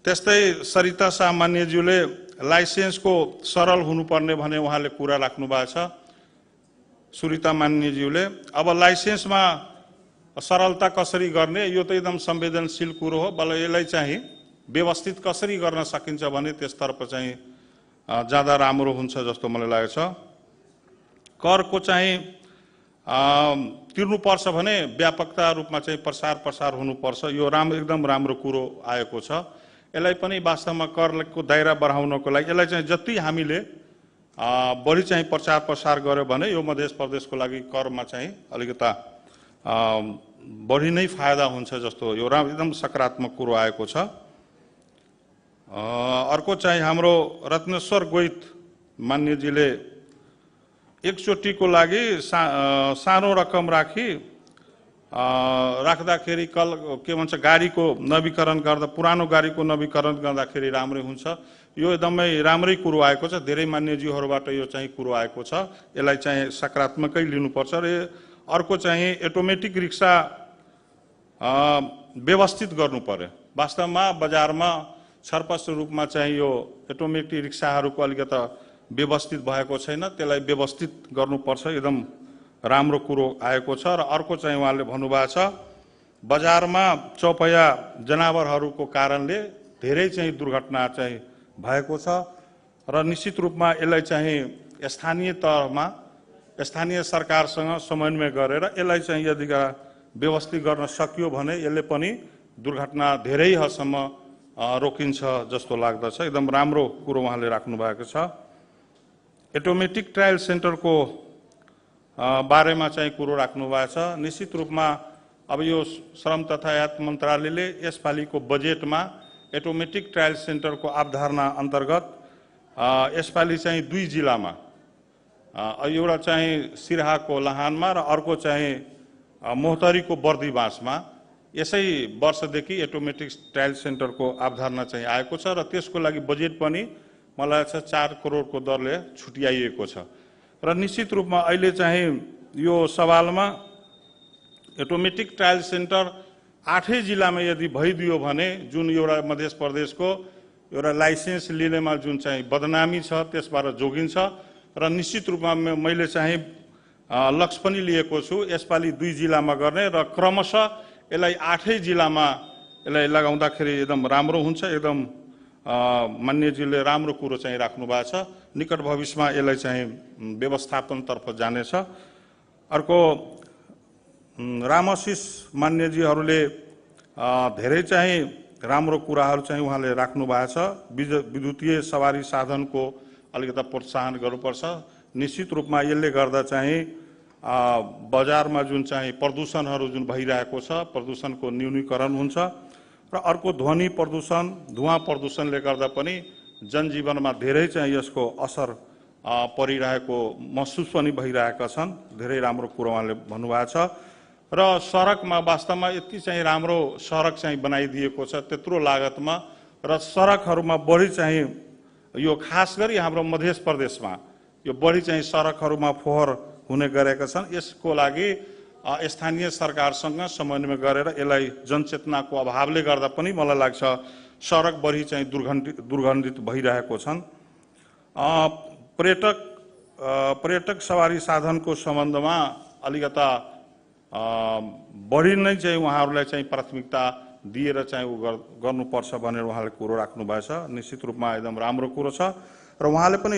S11: त्यस्तै सरिता शाह मान्यज्यूले लाइसेन्सको सरल हुनुपर्ने भने उहाँले कुरा राख्नु भएको छ। सुरिता मान्यज्यूले अब लाइसेन्समा सरलता कसरी गर्ने, यो त एकदम संवेदनशील कुरो हो, बल्ल यसलाई चाहिँ व्यवस्थित कसरी गर्न सकिन्छ भने त्यसतर्फ चाहिँ ज्यादा राम्रो हुन्छ जस्तो मलाई लागेको छ। करको चाहिँ तिर्नुपर्छ भने व्यापकता रूपमा चाहिँ प्रसार प्रसार हुनुपर्छ। यो राम्रो एकदम राम्रो कुरो आएको छ। यसलाई पनि वास्तवमा करको दायरा बढाउनको लागि यसलाई चाहिँ जति हामीले बढी चाहिँ प्रचार प्रसार गर्यो भने यो मध्य प्रदेशको लागि करमा चाहिँ अलिकता बढी नै फाइदा हुन्छ जस्तो यो एकदम सकारात्मक कुरो आएको छ। अर्को चाहिँ हाम्रो रत्नेश्वर गोइत मान्यजीले एकचोटिको लागि सानो रकम राखी राख्दाखेरि कल के भन्छ गाडीको नवीकरण गर्दा पुरानो गाडीको नवीकरण गर्दाखेरि राम्रै हुन्छ। यो एकदमै राम्रै कुरो आएको छ। धेरै मान्यज्यूहरूबाट यो चाहिँ कुरो आएको छ। यसलाई चाहिँ सकारात्मकै लिनुपर्छ। र अर्को चाहिँ अटोमेटिक रिक्सा व्यवस्थित गर्नु पर्यो। वास्तवमा बजारमा छरपष्ट रूपमा चाहिँ यो अटोमेटिक रिक्साहरूको अलिकति व्यवस्थित भएको छैन, त्यसलाई व्यवस्थित गर्नुपर्छ। एकदम राम्रो कुरो आएको छ। र अर्को चाहिँ उहाँले भन्नुभएको छ बजारमा चौपया जनावरहरूको कारणले धेरै चाहिँ दुर्घटना चाहिँ भएको छ र निश्चित रूपमा यसलाई चाहिँ स्थानीय तहमा स्थानीय सरकारसँग समन्वय गरेर यसलाई चाहिँ यदि व्यवस्थित गर्न सकियो भने यसले पनि दुर्घटना धेरै हदसम्म रोकिन्छ जस्तो लाग्दछ। एकदम राम्रो कुरो उहाँले राख्नु भएको छ। अटोमेटिक ट्रायल सेन्टरको बारेमा चाहिँ कुरो राख्नु भएको छ। निश्चित रूपमा अब यो श्रम तथा यातायात मन्त्रालयले यसपालिको बजेटमा अटोमेटिक ट्रायल सेन्टरको अवधारणा अन्तर्गत यसपालि चाहिँ दुई जिल्लामा, एउटा चाहिँ सिराहाको लाहानमा र अर्को चाहिँ मोहतरीको बर्दिवासमा यसै वर्षदेखि अटोमेटिक ट्रायल सेन्टरको अवधारणा चाहिँ आएको छ र त्यसको लागि बजेट पनि मलाई लाग्छ 4 करोडको दरले छुट्याइएको छ। र निश्चित रूपमा अहिले चाहिँ यो सवालमा अटोमेटिक ट्रायल सेन्टर 8 जिल्लामा यदि भइदियो भने जुन एउटा मध्य प्रदेशको एउटा लाइसेन्स लिनेमा जुन चाहिँ बदनामी छ त्यसबाट जोगिन्छ। र निश्चित रूपमा मैले चाहिँ लक्ष्य पनि लिएको छु यसपालि 2 जिल्लामा गर्ने र क्रमशः यसलाई 8 जिल्लामा यसलाई लगाउँदाखेरि एकदम राम्रो हुन्छ। एकदम मान्यजीले राम्रो कुरो चाहिँ राख्नु भएको छ। निकट भविष्यमा यसलाई चाहिँ व्यवस्थापनतर्फ जानेछ। अर्को रामशिष मान्यजीहरूले धेरै चाहिँ राम्रो कुराहरू चाहिँ उहाँले राख्नु भएको छ। विद्युतीय सवारी साधनको अलिकति प्रोत्साहन गर्नुपर्छ। निश्चित रूपमा यसले गर्दा चाहिँ बजारमा जुन चाहिँ प्रदूषणहरू जुन भइरहेको छ प्रदूषणको न्यूनीकरण हुन्छ र अर्को ध्वनि प्रदूषण, धुवाँ प्रदूषणले गर्दा पनि जनजीवनमा धेरै चाहिँ यसको असर परिरहेको महसुस पनि भइरहेका छन्। धेरै राम्रो कुरो उहाँले भन्नुभएको छ। र सडकमा वास्तवमा यति चाहिँ राम्रो सडक चाहिँ बनाइदिएको छ त्यत्रो लागतमा, र सडकहरूमा बढी चाहिँ यो खास गरी हाम्रो मध्य प्रदेशमा यो बढी चाहिँ सडकहरूमा फोहोर हुने गरेका छन्। यसको लागि स्थानीय सरकारसँग समन्वय गरेर यसलाई जनचेतनाको अभावले गर्दा पनि मलाई लाग्छ सडक बढी चाहिँ दुर्गन्धित भइरहेको छन्। पर्यटक सवारी साधनको सम्बन्धमा अलिकता बढी नै चाहिँ उहाँहरूलाई चाहिँ प्राथमिकता दिएर चाहिँ उ गर्नुपर्छ भनेर उहाँले कुरो राख्नु भएको छ। निश्चित रूपमा एकदम राम्रो कुरो छ र उहाँले पनि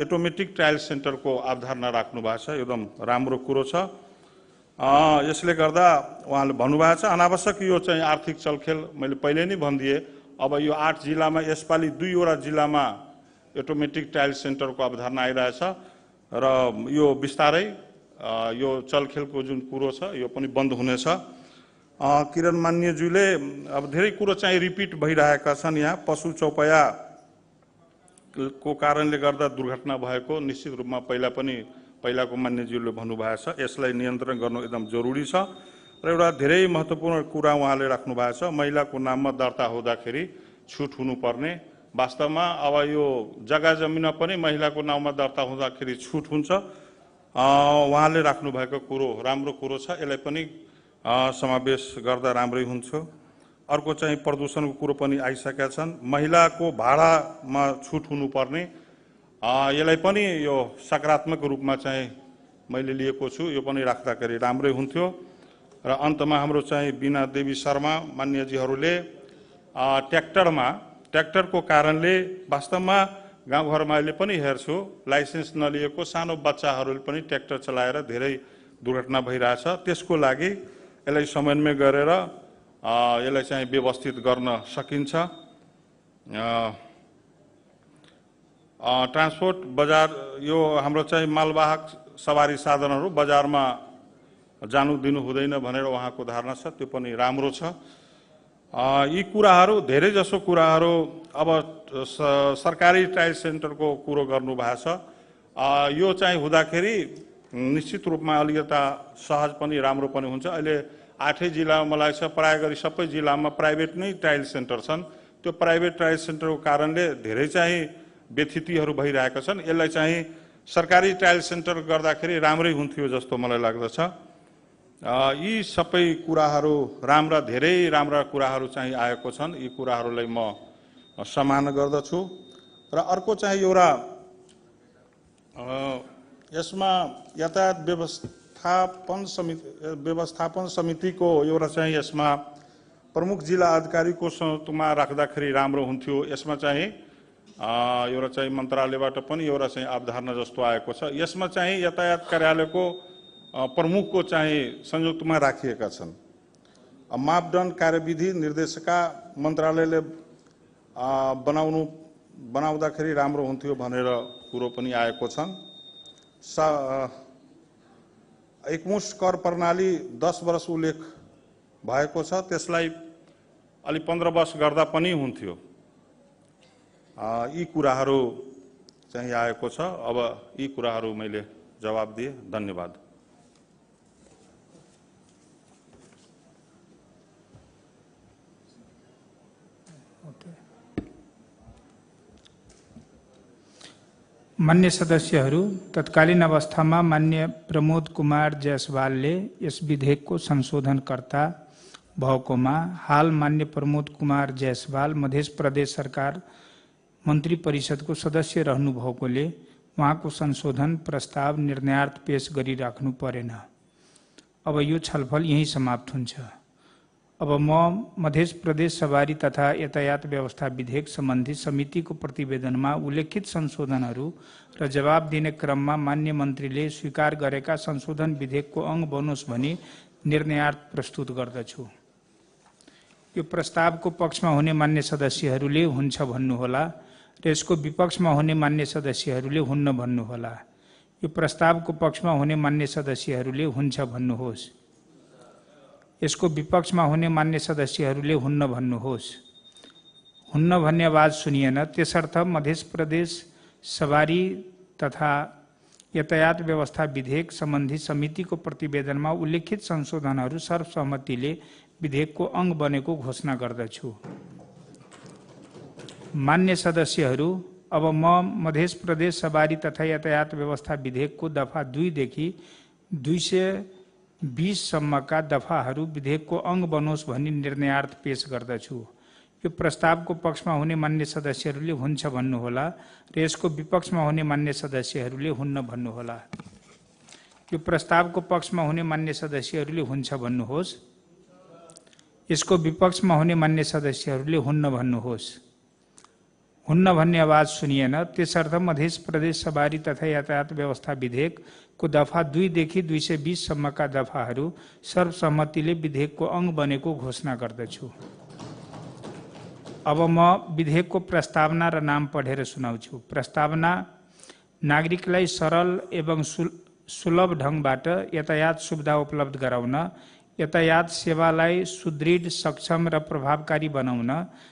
S11: एटोमेटिक ट्रायल सेन्टरको अवधारणा राख्नु भएको छ, एकदम राम्रो कुरो छ। यसले गर्दा उहाँले भन्नुभएको छ अनावश्यक यो चाहिँ आर्थिक चलखेल मैले पहिले नै भनिदिएँ। अब यो 8 जिल्लामा यसपालि 2 वटा जिल्लामा एटोमेटिक ट्रायल सेन्टरको अवधारणा आइरहेछ र यो बिस्तारै यो चलखेलको जुन कुरो छ यो पनि बन्द हुनेछ। किरण मान्यज्यूले अब धेरै कुरो चाहिँ रिपिट भइरहेका छन्। यहाँ पशु चौपाया को कारणले गर्दा दुर्घटना भएको निश्चित रूपमा पहिला पनि पहिलाको मान्यज्यूले भन्नुभएको छ, यसलाई नियन्त्रण गर्नु एकदम जरुरी छ। र एउटा धेरै महत्त्वपूर्ण कुरा उहाँले राख्नु भएको छ, महिलाको नाममा दर्ता हुँदाखेरि छुट हुनुपर्ने। वास्तवमा अब यो जग्गा जमिन पनि महिलाको नाममा दर्ता हुँदाखेरि छुट हुन्छ। उहाँले राख्नुभएको कुरो राम्रो कुरो छ, यसलाई पनि समावेश गर्दा राम्रै हुन्छ। अर्को चाहिँ प्रदूषणको कुरो पनि आइसकेका छन्, महिलाको भाडामा छुट हुनुपर्ने, यसलाई पनि यो सकारात्मक रूपमा चाहिँ मैले लिएको छु, यो पनि राख्दाखेरि राम्रै हुन्थ्यो। र अन्तमा हाम्रो चाहिँ बीना देवी शर्मा मान्यजीहरूले ट्र्याक्टरको कारणले वास्तवमा गाउँघरमा अहिले पनि हेर्छु लाइसेन्स नलिएको सानो बच्चाहरूले पनि ट्र्याक्टर चलाएर धेरै दुर्घटना भइरहेछ। त्यसको लागि यसलाई समन्वय गरेर यसलाई चाहिँ व्यवस्थित गर्न सकिन्छ। ट्रान्सपोर्ट बजार यो हाम्रो चाहिँ मालवाहक सवारी साधनहरू बजारमा जानु दिनु हुँदैन भनेर उहाँको धारणा छ, त्यो पनि राम्रो छ। यी कुराहरू धेरै जसो कुराहरू अब सरकारी ट्रायल सेन्टरको कुरो गर्नुभएको छ, यो चाहिँ हुँदाखेरि निश्चित रूपमा अलिकता सहज पनि राम्रो पनि हुन्छ। अहिले 8 जिल्लामा मलाई लाग्छ प्राय गरी सबै जिल्लामा प्राइभेट नै ट्रायल सेन्टर छन्। त्यो प्राइभेट ट्रायल सेन्टरको कारणले धेरै चाहिँ व्यथितिहरू भइरहेका छन्। यसलाई चाहिँ सरकारी ट्रायल सेन्टर गर्दाखेरि राम्रै हुन्थ्यो जस्तो मलाई लाग्दछ। यी सबै कुराहरू राम्रा, धेरै राम्रा कुराहरू चाहिँ आएको छन्, यी कुराहरूलाई म सम्मान गर्दछु। र अर्को चाहिँ एउटा यसमा यातायात व्यवस्थापन समितिको एउटा चाहिँ यसमा प्रमुख जिल्ला अधिकारीको संयुक्तमा राख्दाखेरि राम्रो हुन्थ्यो। यसमा चाहिँ एउटा चाहिँ मन्त्रालयबाट पनि एउटा चाहिँ अवधारणा जस्तो आएको छ। यसमा चाहिँ यातायात कार्यालयको प्रमुखको चाहिँ संयुक्तमा राखिएका छन्। मापदण्ड कार्यविधि निर्देशिका मन्त्रालयले बनाउँदाखेरि राम्रो हुन्थ्यो भनेर कुरो पनि आएको छन्। एकमुष्ट कर प्रणाली 10 वर्ष उल्लेख भएको छ, त्यसलाई अलि 15 वर्ष गर्दा पनि हुन्थ्यो। यी कुराहरू चाहिँ आएको छ। अब यी कुराहरू मैले जवाब दिएँ। धन्यवाद।
S1: मान्य सदस्यहरू, तत्कालीन अवस्थामा मान्य प्रमोद कुमार जायसवालले यस विधेयकको संशोधनकर्ता भएकोमा हाल मान्य प्रमोद कुमार जायसवाल मध्य प्रदेश सरकार मन्त्री परिषदको सदस्य रहनुभएकोले उहाँको संशोधन प्रस्ताव निर्णयार्थ पेश गरिराख्नु परेन। अब यो छलफल यहीँ समाप्त हुन्छ। अब म मध्य प्रदेश सवारी तथा यातायात व्यवस्था विधेयक सम्बन्धी समितिको प्रतिवेदनमा उल्लेखित संशोधनहरू र जवाब दिने क्रममा मान्य मन्त्रीले स्वीकार गरेका संशोधन विधेयकको अङ्ग बनोस् भनी निर्णयार्थ प्रस्तुत गर्दछु। यो प्रस्तावको पक्षमा हुने मान्य सदस्यहरूले हुन्छ भन्नुहोला र यसको विपक्षमा हुने मान्य सदस्यहरूले हुन्न भन्नुहोला। यो प्रस्तावको पक्षमा हुने मान्य सदस्यहरूले हुन्छ भन्नुहोस्, यसको विपक्षमा हुने मान्य सदस्यहरूले हुन्न भन्नुहोस्। हुन्न भन्ने आवाज सुनिएन। त्यसर्थ मध्य प्रदेश सवारी तथा यातायात व्यवस्था विधेयक सम्बन्धी समितिको प्रतिवेदनमा उल्लेखित संशोधनहरू सर्वसम्मतिले विधेयकको अङ्ग बनेको घोषणा गर्दछु। मान्य सदस्यहरू, अब म मध्य प्रदेश सवारी तथा यातायात व्यवस्था विधेयकको दफा 2 देखि 220 सम्मका दफाहरू विधेयकको अङ्ग बनोस् भनी निर्णयार्थ पेश गर्दछु। यो प्रस्तावको पक्षमा हुने मान्य सदस्यहरूले हुन्छ भन्नुहोला र यसको विपक्षमा हुने मान्य सदस्यहरूले हुन्न भन्नुहोला। यो प्रस्तावको पक्षमा हुने मान्य सदस्यहरूले हुन्छ भन्नुहोस्, यसको विपक्षमा हुने मान्य सदस्यहरूले हुन्न भन्नुहोस्। हुन्न भन्ने आवाज सुनिएन। त्यसर्थ मध्य प्रदेश सवारी तथा यातायात व्यवस्था विधेयकको दफा 2 देखि 220 सम्मका दफाहरू सर्वसम्मतिले विधेयकको अङ्ग बनेको घोषणा गर्दछु। अब म विधेयकको प्रस्तावना र नाम पढेर सुनाउँछु। प्रस्तावना: नागरिकलाई सरल एवं सुलभ ढङ्गबाट यातायात सुविधा उपलब्ध गराउन, यातायात सेवालाई सुदृढ, सक्षम र प्रभावकारी बनाउन,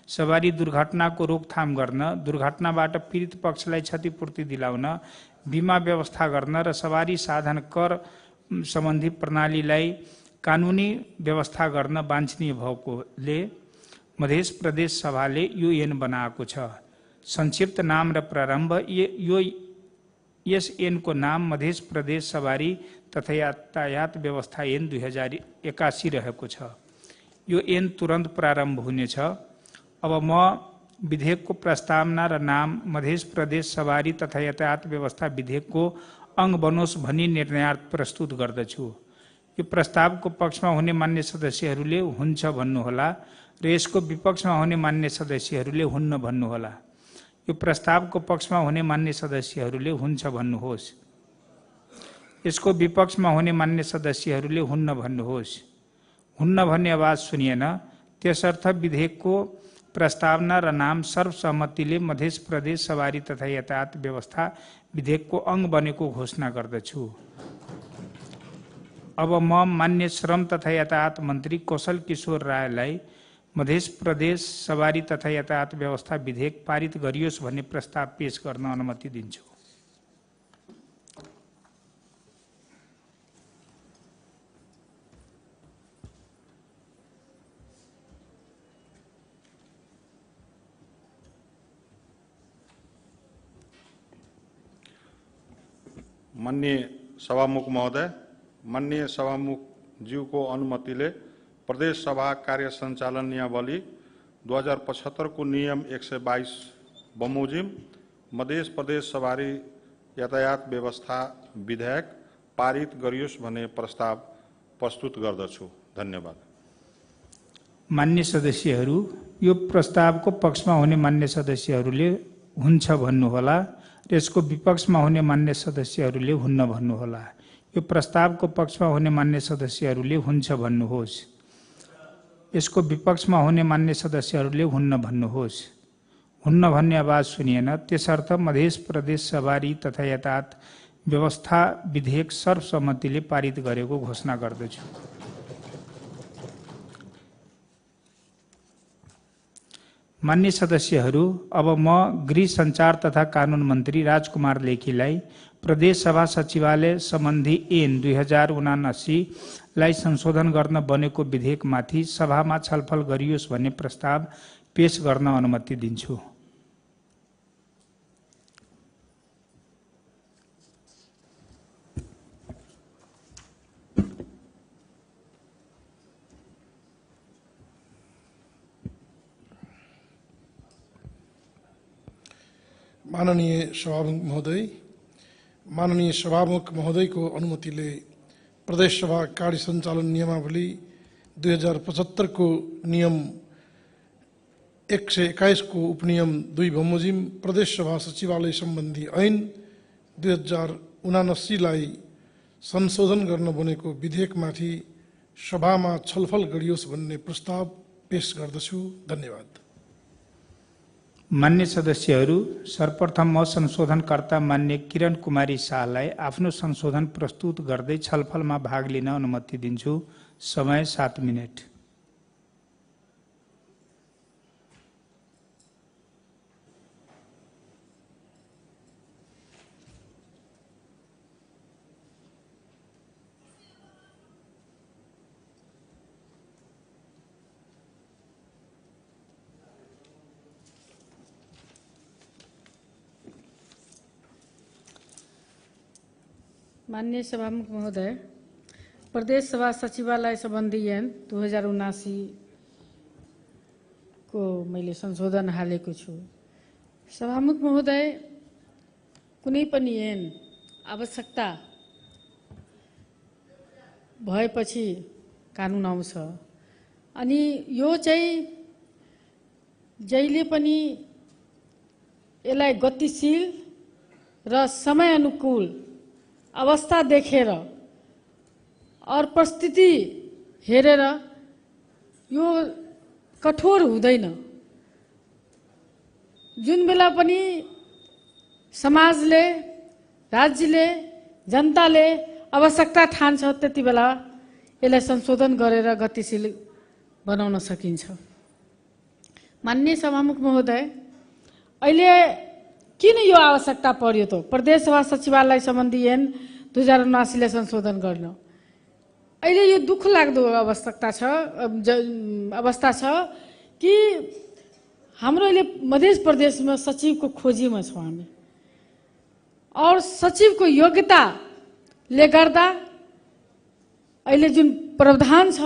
S1: सवारी दुर्घटनाको रोकथाम गर्न, दुर्घटनाबाट पीडित पक्षलाई क्षतिपूर्ति दिलाउन, बिमा व्यवस्था गर्न र सवारी साधन कर सम्बन्धी प्रणालीलाई कानुनी व्यवस्था गर्न वाञ्छनीय भएकोले मध्य प्रदेश सभाले यो ऐन बनाएको छ। संक्षिप्त नाम र प्रारम्भ: यो यस ऐनको नाम मध्य प्रदेश सवारी तथा यातायात व्यवस्था ऐन 2081 रहेको छ। यो ऐन तुरन्त प्रारम्भ हुनेछ। अब म विधेयकको प्रस्तावना र नाम मध्य प्रदेश सवारी तथा यातायात व्यवस्था विधेयकको अङ्ग बनोस् भनी निर्णयार्थ प्रस्तुत गर्दछु। यो प्रस्तावको पक्षमा हुने मान्य सदस्यहरूले हुन्छ भन्नुहोला र यसको विपक्षमा हुने मान्य सदस्यहरूले हुन्न भन्नुहोला। यो प्रस्तावको पक्षमा हुने मान्य सदस्यहरूले हुन्छ भन्नुहोस्, यसको विपक्षमा हुने मान्य सदस्यहरूले हुन्न भन्नुहोस्। हुन्न भन्ने आवाज सुनिएन। त्यसर्थ विधेयकको प्रस्तावना र नाम सर्वसम्मतिले मध्य प्रदेश सवारी तथा यातायात व्यवस्था विधेयकको अङ्ग बनेको घोषणा गर्दछु। अब म मान्य श्रम तथा यातायात मन्त्री कौशल किशोर रायलाई मध्य प्रदेश सवारी तथा यातायात व्यवस्था विधेयक पारित गरियोस् भन्ने प्रस्ताव पेश गर्न अनुमति दिन्छु।
S11: माननीय सभामुख महोदय, माननीय सभामुख ज्यूको अनुमतिले प्रदेश सभा कार्य सञ्चालन नियमावली 2075 को नियम 122 बमोजिम मध्य प्रदेश सवारी यातायात व्यवस्था विधेयक पारित गरियोस् भन्ने प्रस्ताव प्रस्तुत गर्दछु। धन्यवाद।
S1: मान्य सदस्यहरू, यो प्रस्तावको पक्षमा हुने मान्य सदस्यहरूले हुन्छ भन्नुहोला र यसको विपक्षमा हुने मान्य सदस्यहरूले हुन्न भन्नुहोला। यो प्रस्तावको पक्षमा हुने मान्य सदस्यहरूले हुन्छ भन्नुहोस्, यसको विपक्षमा हुने मान्य सदस्यहरूले हुन्न भन्नुहोस्। हुन्न भन्ने आवाज सुनिएन। त्यसर्थ मध्य प्रदेश सवारी तथा यातायात व्यवस्था विधेयक सर्वसम्मतिले पारित गरेको घोषणा गर्दछु। मान्य सदस्यहरू, अब म गृह सञ्चार तथा कानुन मन्त्री राजकुमार लेखीलाई प्रदेश सभा सचिवालय सम्बन्धी ऐन 2079 लाई संशोधन गर्न बनेको विधेयकमाथि सभामा छलफल गरियोस् भन्ने प्रस्ताव पेश गर्न अनुमति दिन्छु।
S12: माननीय सभामुख महोदय, माननीय सभामुख महोदयको अनुमतिले प्रदेश सभा कार्य सञ्चालन नियमावली 2075 को नियम 121 को उपनियम 2 बमोजिम प्रदेश सभा सचिवालय सम्बन्धी ऐन 2079 लाई संशोधन गर्न बनेको विधेयकमाथि सभामा छलफल गरियोस् भन्ने प्रस्ताव पेश गर्दछु। धन्यवाद।
S1: मान्य सदस्यहरू, सर्वप्रथम म संशोधनकर्ता मान्य किरण कुमारी शाहलाई आफ्नो संशोधन प्रस्तुत गर्दै छलफलमा भाग लिन अनुमति दिन्छु। समय 7 मिनेट।
S5: माननीय सभामुख महोदय, प्रदेश सभा सचिवालय सम्बन्धी ऐन 2079 को मैले संशोधन हालेको छु। सभामुख महोदय, कुनै पनि ऐन आवश्यकता भएपछि कानुन आउँछ अनि यो चाहिँ जहिले पनि यसलाई गतिशील र समयानुकूल अवस्था देखेर और परिस्थिति हेरेर यो कठोर हुँदैन। जुन बेला पनि समाजले, राज्यले, जनताले आवश्यकता ठान्छ त्यति बेला यसलाई संशोधन गरेर गतिशील बनाउन सकिन्छ। माननीय सभामुख महोदय, अहिले किन यो आवश्यकता पर्यो त प्रदेश सभा सचिवालय सम्बन्धी ऐन 2079 लाई संशोधन गर्न? अहिले यो दुःख लाग्दो आवश्यकता छ, अवस्था छ कि हाम्रो अहिले मध्य प्रदेशमा सचिवको खोजीमा छौँ हामी और सचिवको योग्यताले गर्दा अहिले जुन प्रावधान छ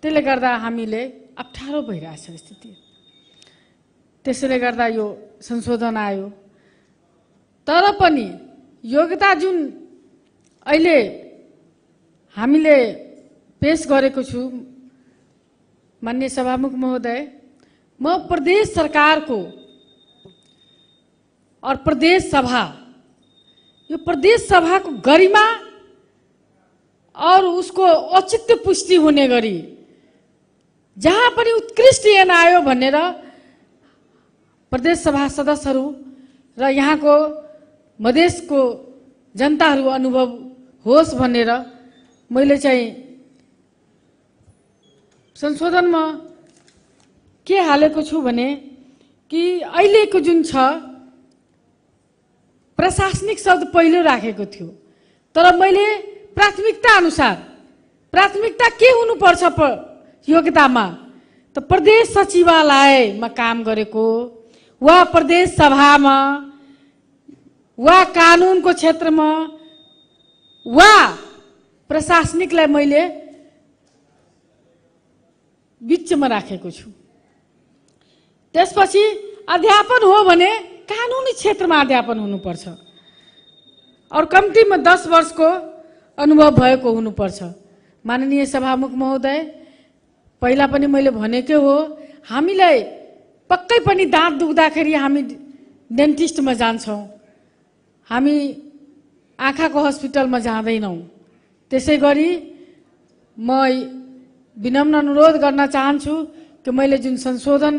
S5: त्यसले गर्दा हामीले अप्ठ्यारो भइरहेछ स्थिति। त्यसैले गर्दा यो संशोधन आयो। तर पनि योग्यता जुन अहिले हामीले पेश गरेको छु माननीय सभामुख महोदय, म प्रदेश सरकारको और प्रदेश सभा, यो प्रदेश सभाको गरिमा और उसको औचित्य पुष्टि हुने गरी जहाँ पनि उत्कृष्ट ऐन आयो भनेर प्रदेश सभा सदस्यहरू र यहाँको मधेसको जनताहरू अनुभव होस् भनेर मैले चाहिँ संशोधनमा के हालेको छु भने कि अहिलेको जुन छ प्रशासनिक शब्द पहिलो राखेको थियो, तर मैले प्राथमिकता अनुसार प्राथमिकता के हुनुपर्छ योग्यतामा त प्रदेश सचिवालयमा काम गरेको वा प्रदेश सभामा वा कानुनको क्षेत्रमा वा प्रशासनिकलाई मैले बिचमा राखेको छु। त्यसपछि अध्यापन हो भने कानुनी क्षेत्रमा अध्यापन हुनुपर्छ और कम्तीमा 10 वर्षको अनुभव भएको हुनुपर्छ। माननीय सभामुख महोदय, पहिला पनि मैले भनेकै हो, हामीलाई पक्कै पनि दाँत दुख्दाखेरि हामी डेन्टिस्टमा जान्छौँ, हामी आँखाको हस्पिटलमा जाँदैनौँ। त्यसै गरी म विनम्र अनुरोध गर्न चाहन्छु कि मैले जुन संशोधन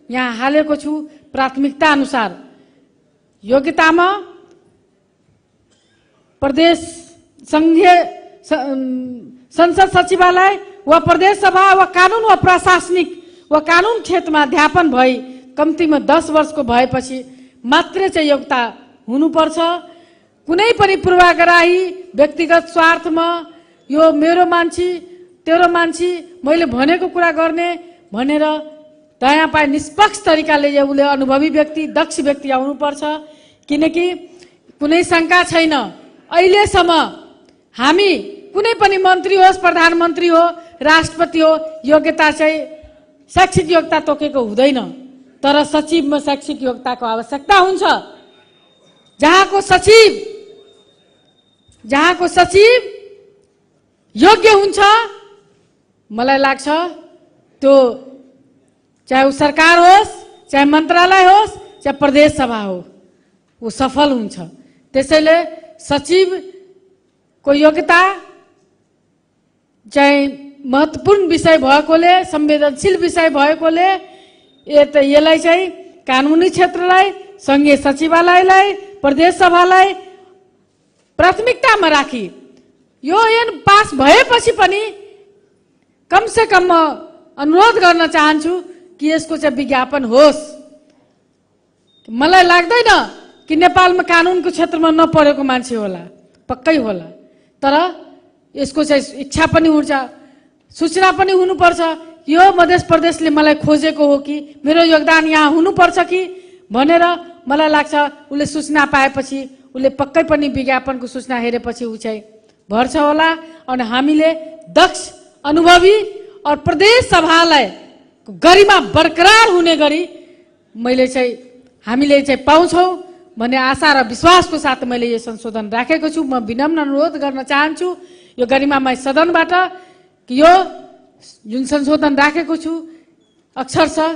S5: यहाँ हालेको छु प्राथमिकता अनुसार योग्यतामा प्रदेश संघीय संसद सचिवालय वा प्रदेश सभा वा कानुन वा प्रशासनिक वा कानुन क्षेत्रमा अध्यापन भई कम्तीमा 10 वर्षको भएपछि मात्रै चाहिँ योग्यता हुनुपर्छ। कुनै पनि पूर्वाग्रही व्यक्तिगत स्वार्थमा यो मेरो मान्छे तेरो मान्छे मैले भनेको कुरा गर्ने भनेर दायाँ पाएँ निष्पक्ष तरिकाले उसले अनुभवी व्यक्ति, दक्ष व्यक्ति आउनुपर्छ। किनकि कुनै शङ्का छैन अहिलेसम्म हामी कुनै पनि मन्त्री होस्, प्रधानमन्त्री हो, राष्ट्रपति हो, योग्यता चाहिँ शैक्षिक योग्यता तोकेको हुँदैन, तर सचिवमा शैक्षिक योग्यताको आवश्यकता हुन्छ। जहाँको सचिव योग्य हुन्छ मलाई लाग्छ त्यो चाहे ऊ सरकार होस्, चाहे मन्त्रालय होस्, चाहे प्रदेश सभा हो, ऊ सफल हुन्छ। त्यसैले सचिवको योग्यता चाहिँ महत्त्वपूर्ण विषय भएकोले, संवेदनशील विषय भएकोले यसलाई चाहिँ कानुनी क्षेत्रलाई, सङ्घीय सचिवालयलाई, प्रदेश सभालाई प्राथमिकतामा राखी यो ऐन पास भएपछि पनि कमसेकम म अनुरोध गर्न चाहन्छु कि यसको चाहिँ विज्ञापन होस्। मलाई लाग्दैन कि नेपालमा कानुनको क्षेत्रमा नपढेको मान्छे होला, पक्कै होला, तर यसको चाहिँ इच्छा पनि हुन्छ, सूचना पनि हुनुपर्छ। यो मध्य प्रदेशले मलाई खोजेको हो कि मेरो योगदान यहाँ हुनुपर्छ कि भनेर मलाई लाग्छ। उसले सूचना पाएपछि उसले पक्कै पनि विज्ञापनको सूचना हेरेपछि ऊ चाहिँ भर्छ होला। अनि हामीले दक्ष, अनुभवी और प्रदेश सभालाई गरिमा बरकरार हुने गरी मैले चाहिँ हामीले चाहिँ पाउँछौँ भन्ने आशा र विश्वासको साथ मैले यो संशोधन राखेको छु। म विनम्र अनुरोध गर्न चाहन्छु यो गरिमामय सदनबाट कि यो जुन संशोधन राखेको छु अक्षरशः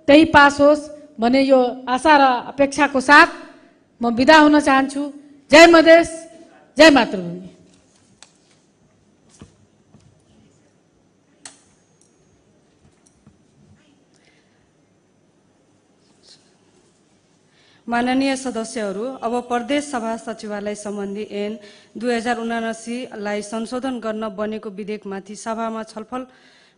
S5: त्यही पास होस् भन्ने यो आशा र अपेक्षाको साथ म बिदा हुन चाहन्छु। जय मधेस, जय मातृभूमि।
S13: माननीय सदस्यहरू, अब प्रदेश सभा सचिवालय सम्बन्धी ऐन 2079 लाई संशोधन गर्न बनेको विधेयकमाथि सभामा छलफल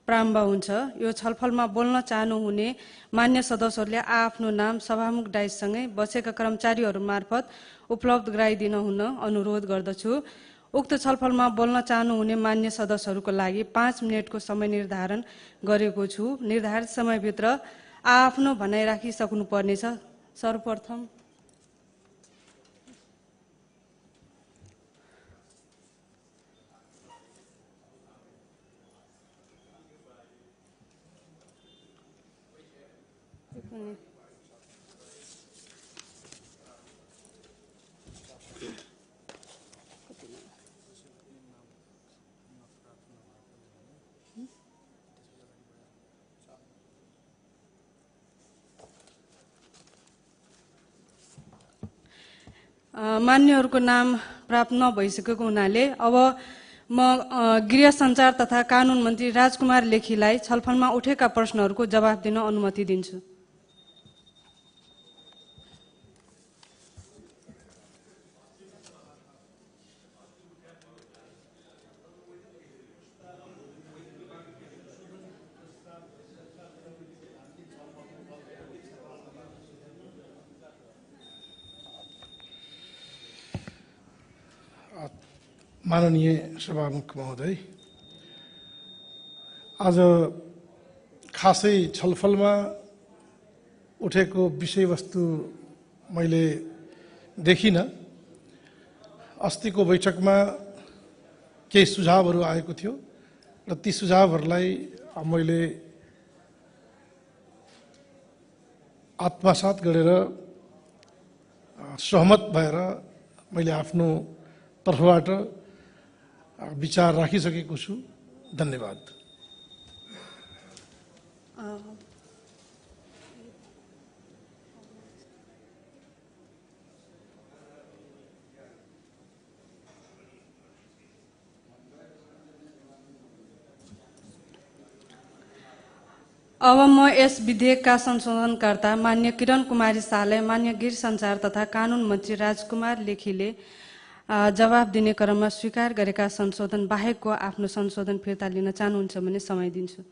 S13: प्रारम्भ हुन्छ। यो छलफलमा बोल्न चाहनुहुने मान्य सदस्यहरूले आआफ्नो नाम सभामुख डाइससँगै बसेका कर्मचारीहरू मार्फत उपलब्ध गराइदिन हुन अनुरोध गर्दछु। उक्त छलफलमा बोल्न चाहनुहुने मान्य सदस्यहरूको लागि 5 मिनेटको समय निर्धारण गरेको छु। निर्धारित समयभित्र आआफ्नो भनाइ राखिसक्नुपर्नेछ। सर्वप्रथम मान्यहरूको नाम प्राप्त नभइसकेको हुनाले अब म गृह सञ्चार तथा कानुन मन्त्री राजकुमार लेखीलाई छलफलमा उठेका प्रश्नहरूको जवाफ दिन अनुमति दिन्छु।
S12: माननीय सभामुख महोदय, आज खासै छलफलमा उठेको विषयवस्तु मैले देखिनँ। अस्तिको बैठकमा केही सुझावहरू आएको थियो र ती सुझावहरूलाई मैले आत्मसात गरेर सहमत भएर मैले आफ्नो तर्फबाट विचार राखिसकेको छु। धन्यवाद।
S13: अब म यस विधेयकका संशोधनकर्ता मान्य किरण कुमारी शाहलाई मान्य गृह सञ्चार तथा कानुन मन्त्री राजकुमार लेखीले जवाफ दिने क्रममा स्वीकार गरेका संशोधन बाहेकको आफ्नो संशोधन फिर्ता लिन चाहनुहुन्छ भने समय दिन्छु।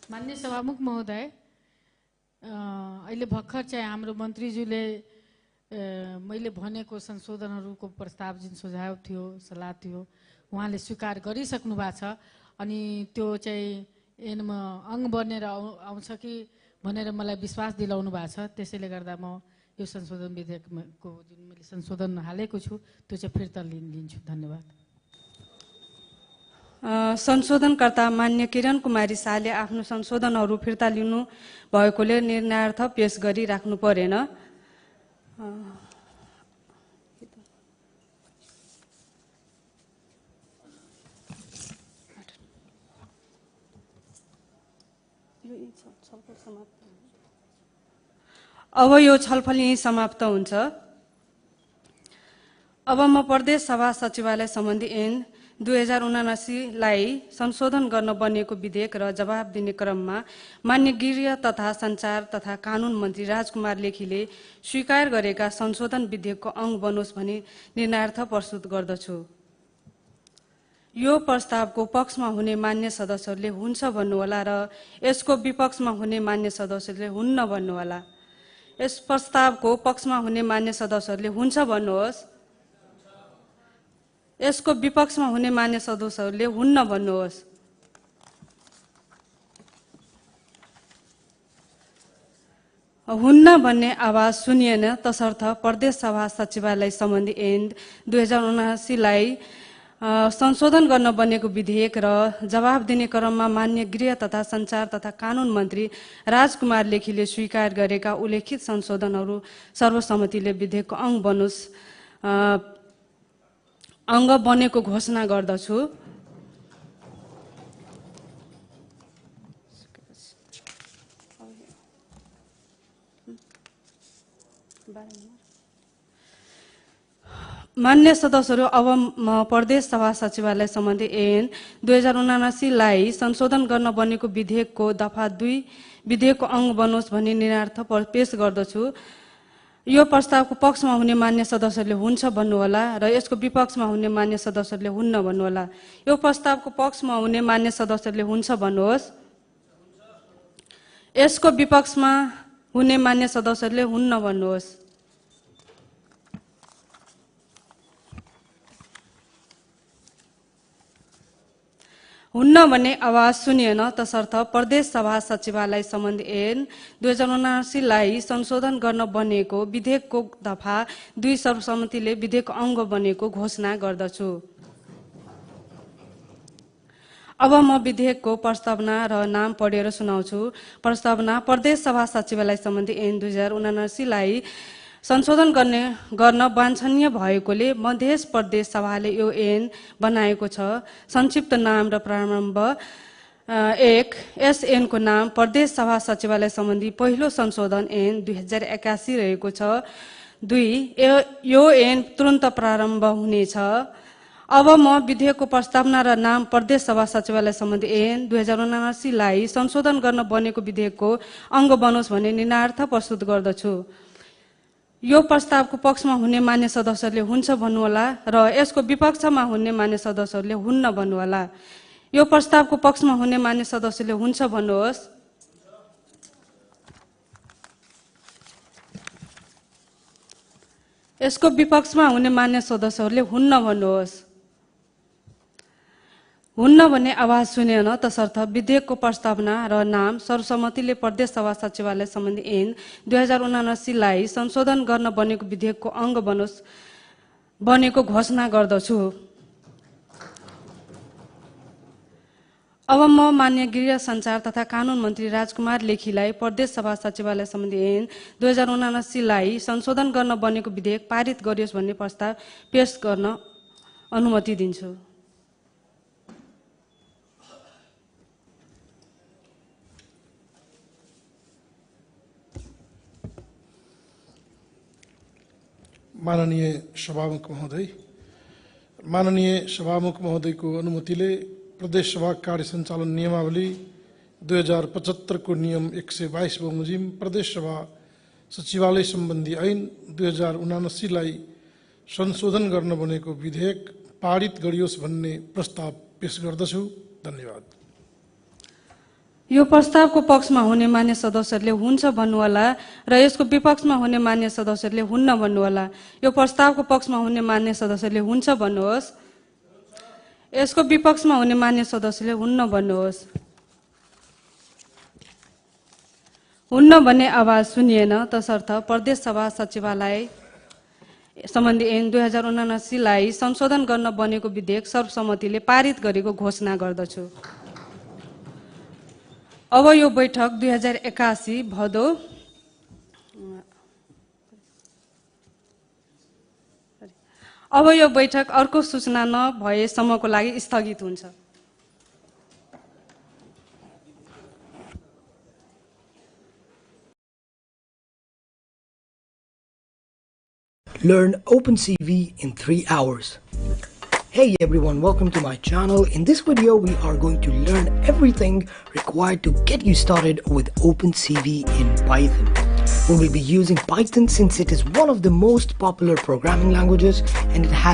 S5: मान्य सभामुख महोदय, अहिले भर्खर चाहिँ हाम्रो मन्त्रीज्यूले मैले भनेको संशोधनहरूको प्रस्ताव जुन सुझाव थियो, सल्लाह थियो, उहाँले स्वीकार गरिसक्नु भएको छ। अनि त्यो चाहिँ ऐनमा अङ्ग बनेर आउँछ कि भनेर मलाई विश्वास दिलाउनु भएको छ। त्यसैले गर्दा म यो संशोधन विधेयकको जुन मैले संशोधन हालेको छु त्यो चाहिँ फिर्ता लिन्छु। धन्यवाद।
S13: संशोधनकर्ता मान्य किरण कुमारी शाहले आफ्नो संशोधनहरू फिर्ता लिनु भएकोले निर्णयार्थ पेश गरी राख्नु परेन। अब यो छलफल यहीँ समाप्त हुन्छ। अब म प्रदेश सभा सचिवालय सम्बन्धी ऐन 2079 लाई संशोधन गर्न बनेको विधेयक र जवाफ दिने क्रममा मान्य गृह तथा सञ्चार तथा कानुन मन्त्री राजकुमार लेखीले स्वीकार गरेका संशोधन विधेयकको अङ्ग बनोस् भनी निर्णयार्थ प्रस्तुत गर्दछु। यो प्रस्तावको पक्षमा हुने मान्य सदस्यहरूले हुन्छ भन्नुहोला र यसको विपक्षमा हुने मान्य सदस्यहरूले हुन्न भन्नुहोला। यस प्रस्तावको पक्षमा हुने मान्य सदस्यहरूले हुन्छ भन्नुहोस्, यसको विपक्षमा हुने मान्य सदस्यहरूले हुन्न भन्नुहोस्। हुन्न भन्ने आवाज सुनिएन। तसर्थ प्रदेश सभा सचिवालय सम्बन्धी ऐन 2079लाई संशोधन गर्न बनेको विधेयक र जवाफ दिने क्रममा मान्य गृह तथा सञ्चार तथा कानुन मन्त्री राजकुमार लेखीले स्वीकार गरेका उल्लेखित संशोधनहरू सर्वसम्मतिले विधेयकको अङ्ग बनेको घोषणा गर्दछु। मान्य सदस्यहरू, अब म प्रदेश सभा सचिवालय सम्बन्धी ऐन 2079लाई संशोधन गर्न बनेको विधेयकको दफा 2 विधेयकको अङ्ग बनोस् भन्ने निर्णयार्थ पेश गर्दछु। यो प्रस्तावको पक्षमा हुने मान्य सदस्यहरूले हुन्छ भन्नुहोला र यसको विपक्षमा हुने मान्य सदस्यहरूले हुन्न भन्नुहोला। यो प्रस्तावको पक्षमा हुने मान्य सदस्यहरूले हुन्छ भन्नुहोस्। यसको विपक्षमा हुने मान्य सदस्यहरूले हुन्न भन्नुहोस्। हुन्न भन्ने आवाज सुनिएन। तसर्थ प्रदेश सभा सचिवालय सम्बन्धी ऐन 2079लाई संशोधन गर्न बनेको विधेयकको दफा 2 सर्वसम्मतिले विधेयकको अङ्ग बनेको घोषणा गर्दछु। अब म विधेयकको प्रस्तावना र नाम पढेर सुनाउँछु। प्रस्तावना: प्रदेश सभा सचिवालय सम्बन्धी ऐन 2079लाई संशोधन गर्न वाञ्छनीय भएकोले मध्य प्रदेश सभाले यो ऐन बनाएको छ। संक्षिप्त नाम र प्रारम्भ। 1. यस ऐनको नाम प्रदेश सभा सचिवालय सम्बन्धी पहिलो संशोधन ऐन 2081 रहेको छ। 2. यो ऐन तुरन्त प्रारम्भ हुनेछ। अब म विधेयकको प्रस्तावना र नाम प्रदेश सभा सचिवालय सम्बन्धी ऐन 2079लाई संशोधन गर्न बनेको विधेयकको अङ्ग बनोस् भन्ने निर्णयार्थ प्रस्तुत गर्दछु। यो प्रस्तावको पक्षमा हुने मान्य सदस्यहरूले हुन्छ भन्नुहोला र यसको विपक्षमा हुने मान्य सदस्यहरूले हुन्न भन्नुहोला। यो प्रस्तावको पक्षमा हुने मान्य सदस्यले हुन्छ भन्नुहोस्। यसको विपक्षमा हुने मान्य सदस्यहरूले हुन्न भन्नुहोस्। हुन्न भन्ने आवाज सुनिएन। तसर्थ विधेयकको प्रस्तावना र नाम सर्वसम्मतिले प्रदेश सभा सचिवालय सम्बन्धी ऐन 2079लाई संशोधन गर्न बनेको विधेयकको अङ्ग बनेको घोषणा गर्दछु। अब म मान्य गृह सञ्चार तथा कानुन मन्त्री राजकुमार लेखीलाई प्रदेश सभा सचिवालय सम्बन्धी ऐन 2079लाई संशोधन गर्न बनेको विधेयक पारित गरियोस् भन्ने प्रस्ताव पेश गर्न अनुमति दिन्छु।
S12: माननीय सभामुख महोदय, माननीय सभामुख महोदयको अनुमतिले प्रदेश सभा कार्य सञ्चालन नियमावली 2075 को नियम 122 बमोजिम प्रदेश सभा सचिवालय सम्बन्धी ऐन 2079लाई संशोधन गर्न बनेको विधेयक पारित गरियोस् भन्ने प्रस्ताव पेश गर्दछु। धन्यवाद।
S13: यो प्रस्तावको पक्षमा हुने मान्य सदस्यहरूले हुन्छ भन्नुहोला र यसको विपक्षमा हुने मान्य सदस्यहरूले हुन्न भन्नुहोला। यो प्रस्तावको पक्षमा हुने मान्य सदस्यहरूले हुन्छ भन्नुहोस्। यसको विपक्षमा हुने मान्य सदस्यले हुन्न भन्नुहोस्। हुन्न भन्ने आवाज सुनिएन। तसर्थ प्रदेश सभा सचिवालय सम्बन्धी ऐन 2079लाई संशोधन गर्न बनेको विधेयक सर्वसम्मतिले पारित गरेको घोषणा गर्दछु। अब यो बैठक 2081 भदौ अब यो बैठक अर्को सूचना नभएसम्मको लागि स्थगित हुन्छ।
S14: Learn OpenCV in 3 hours. Hey everyone, welcome to my channel. In this video we are going to learn everything required to get you started with OpenCV in Python. We will be using Python since it is one of the most popular programming languages and it has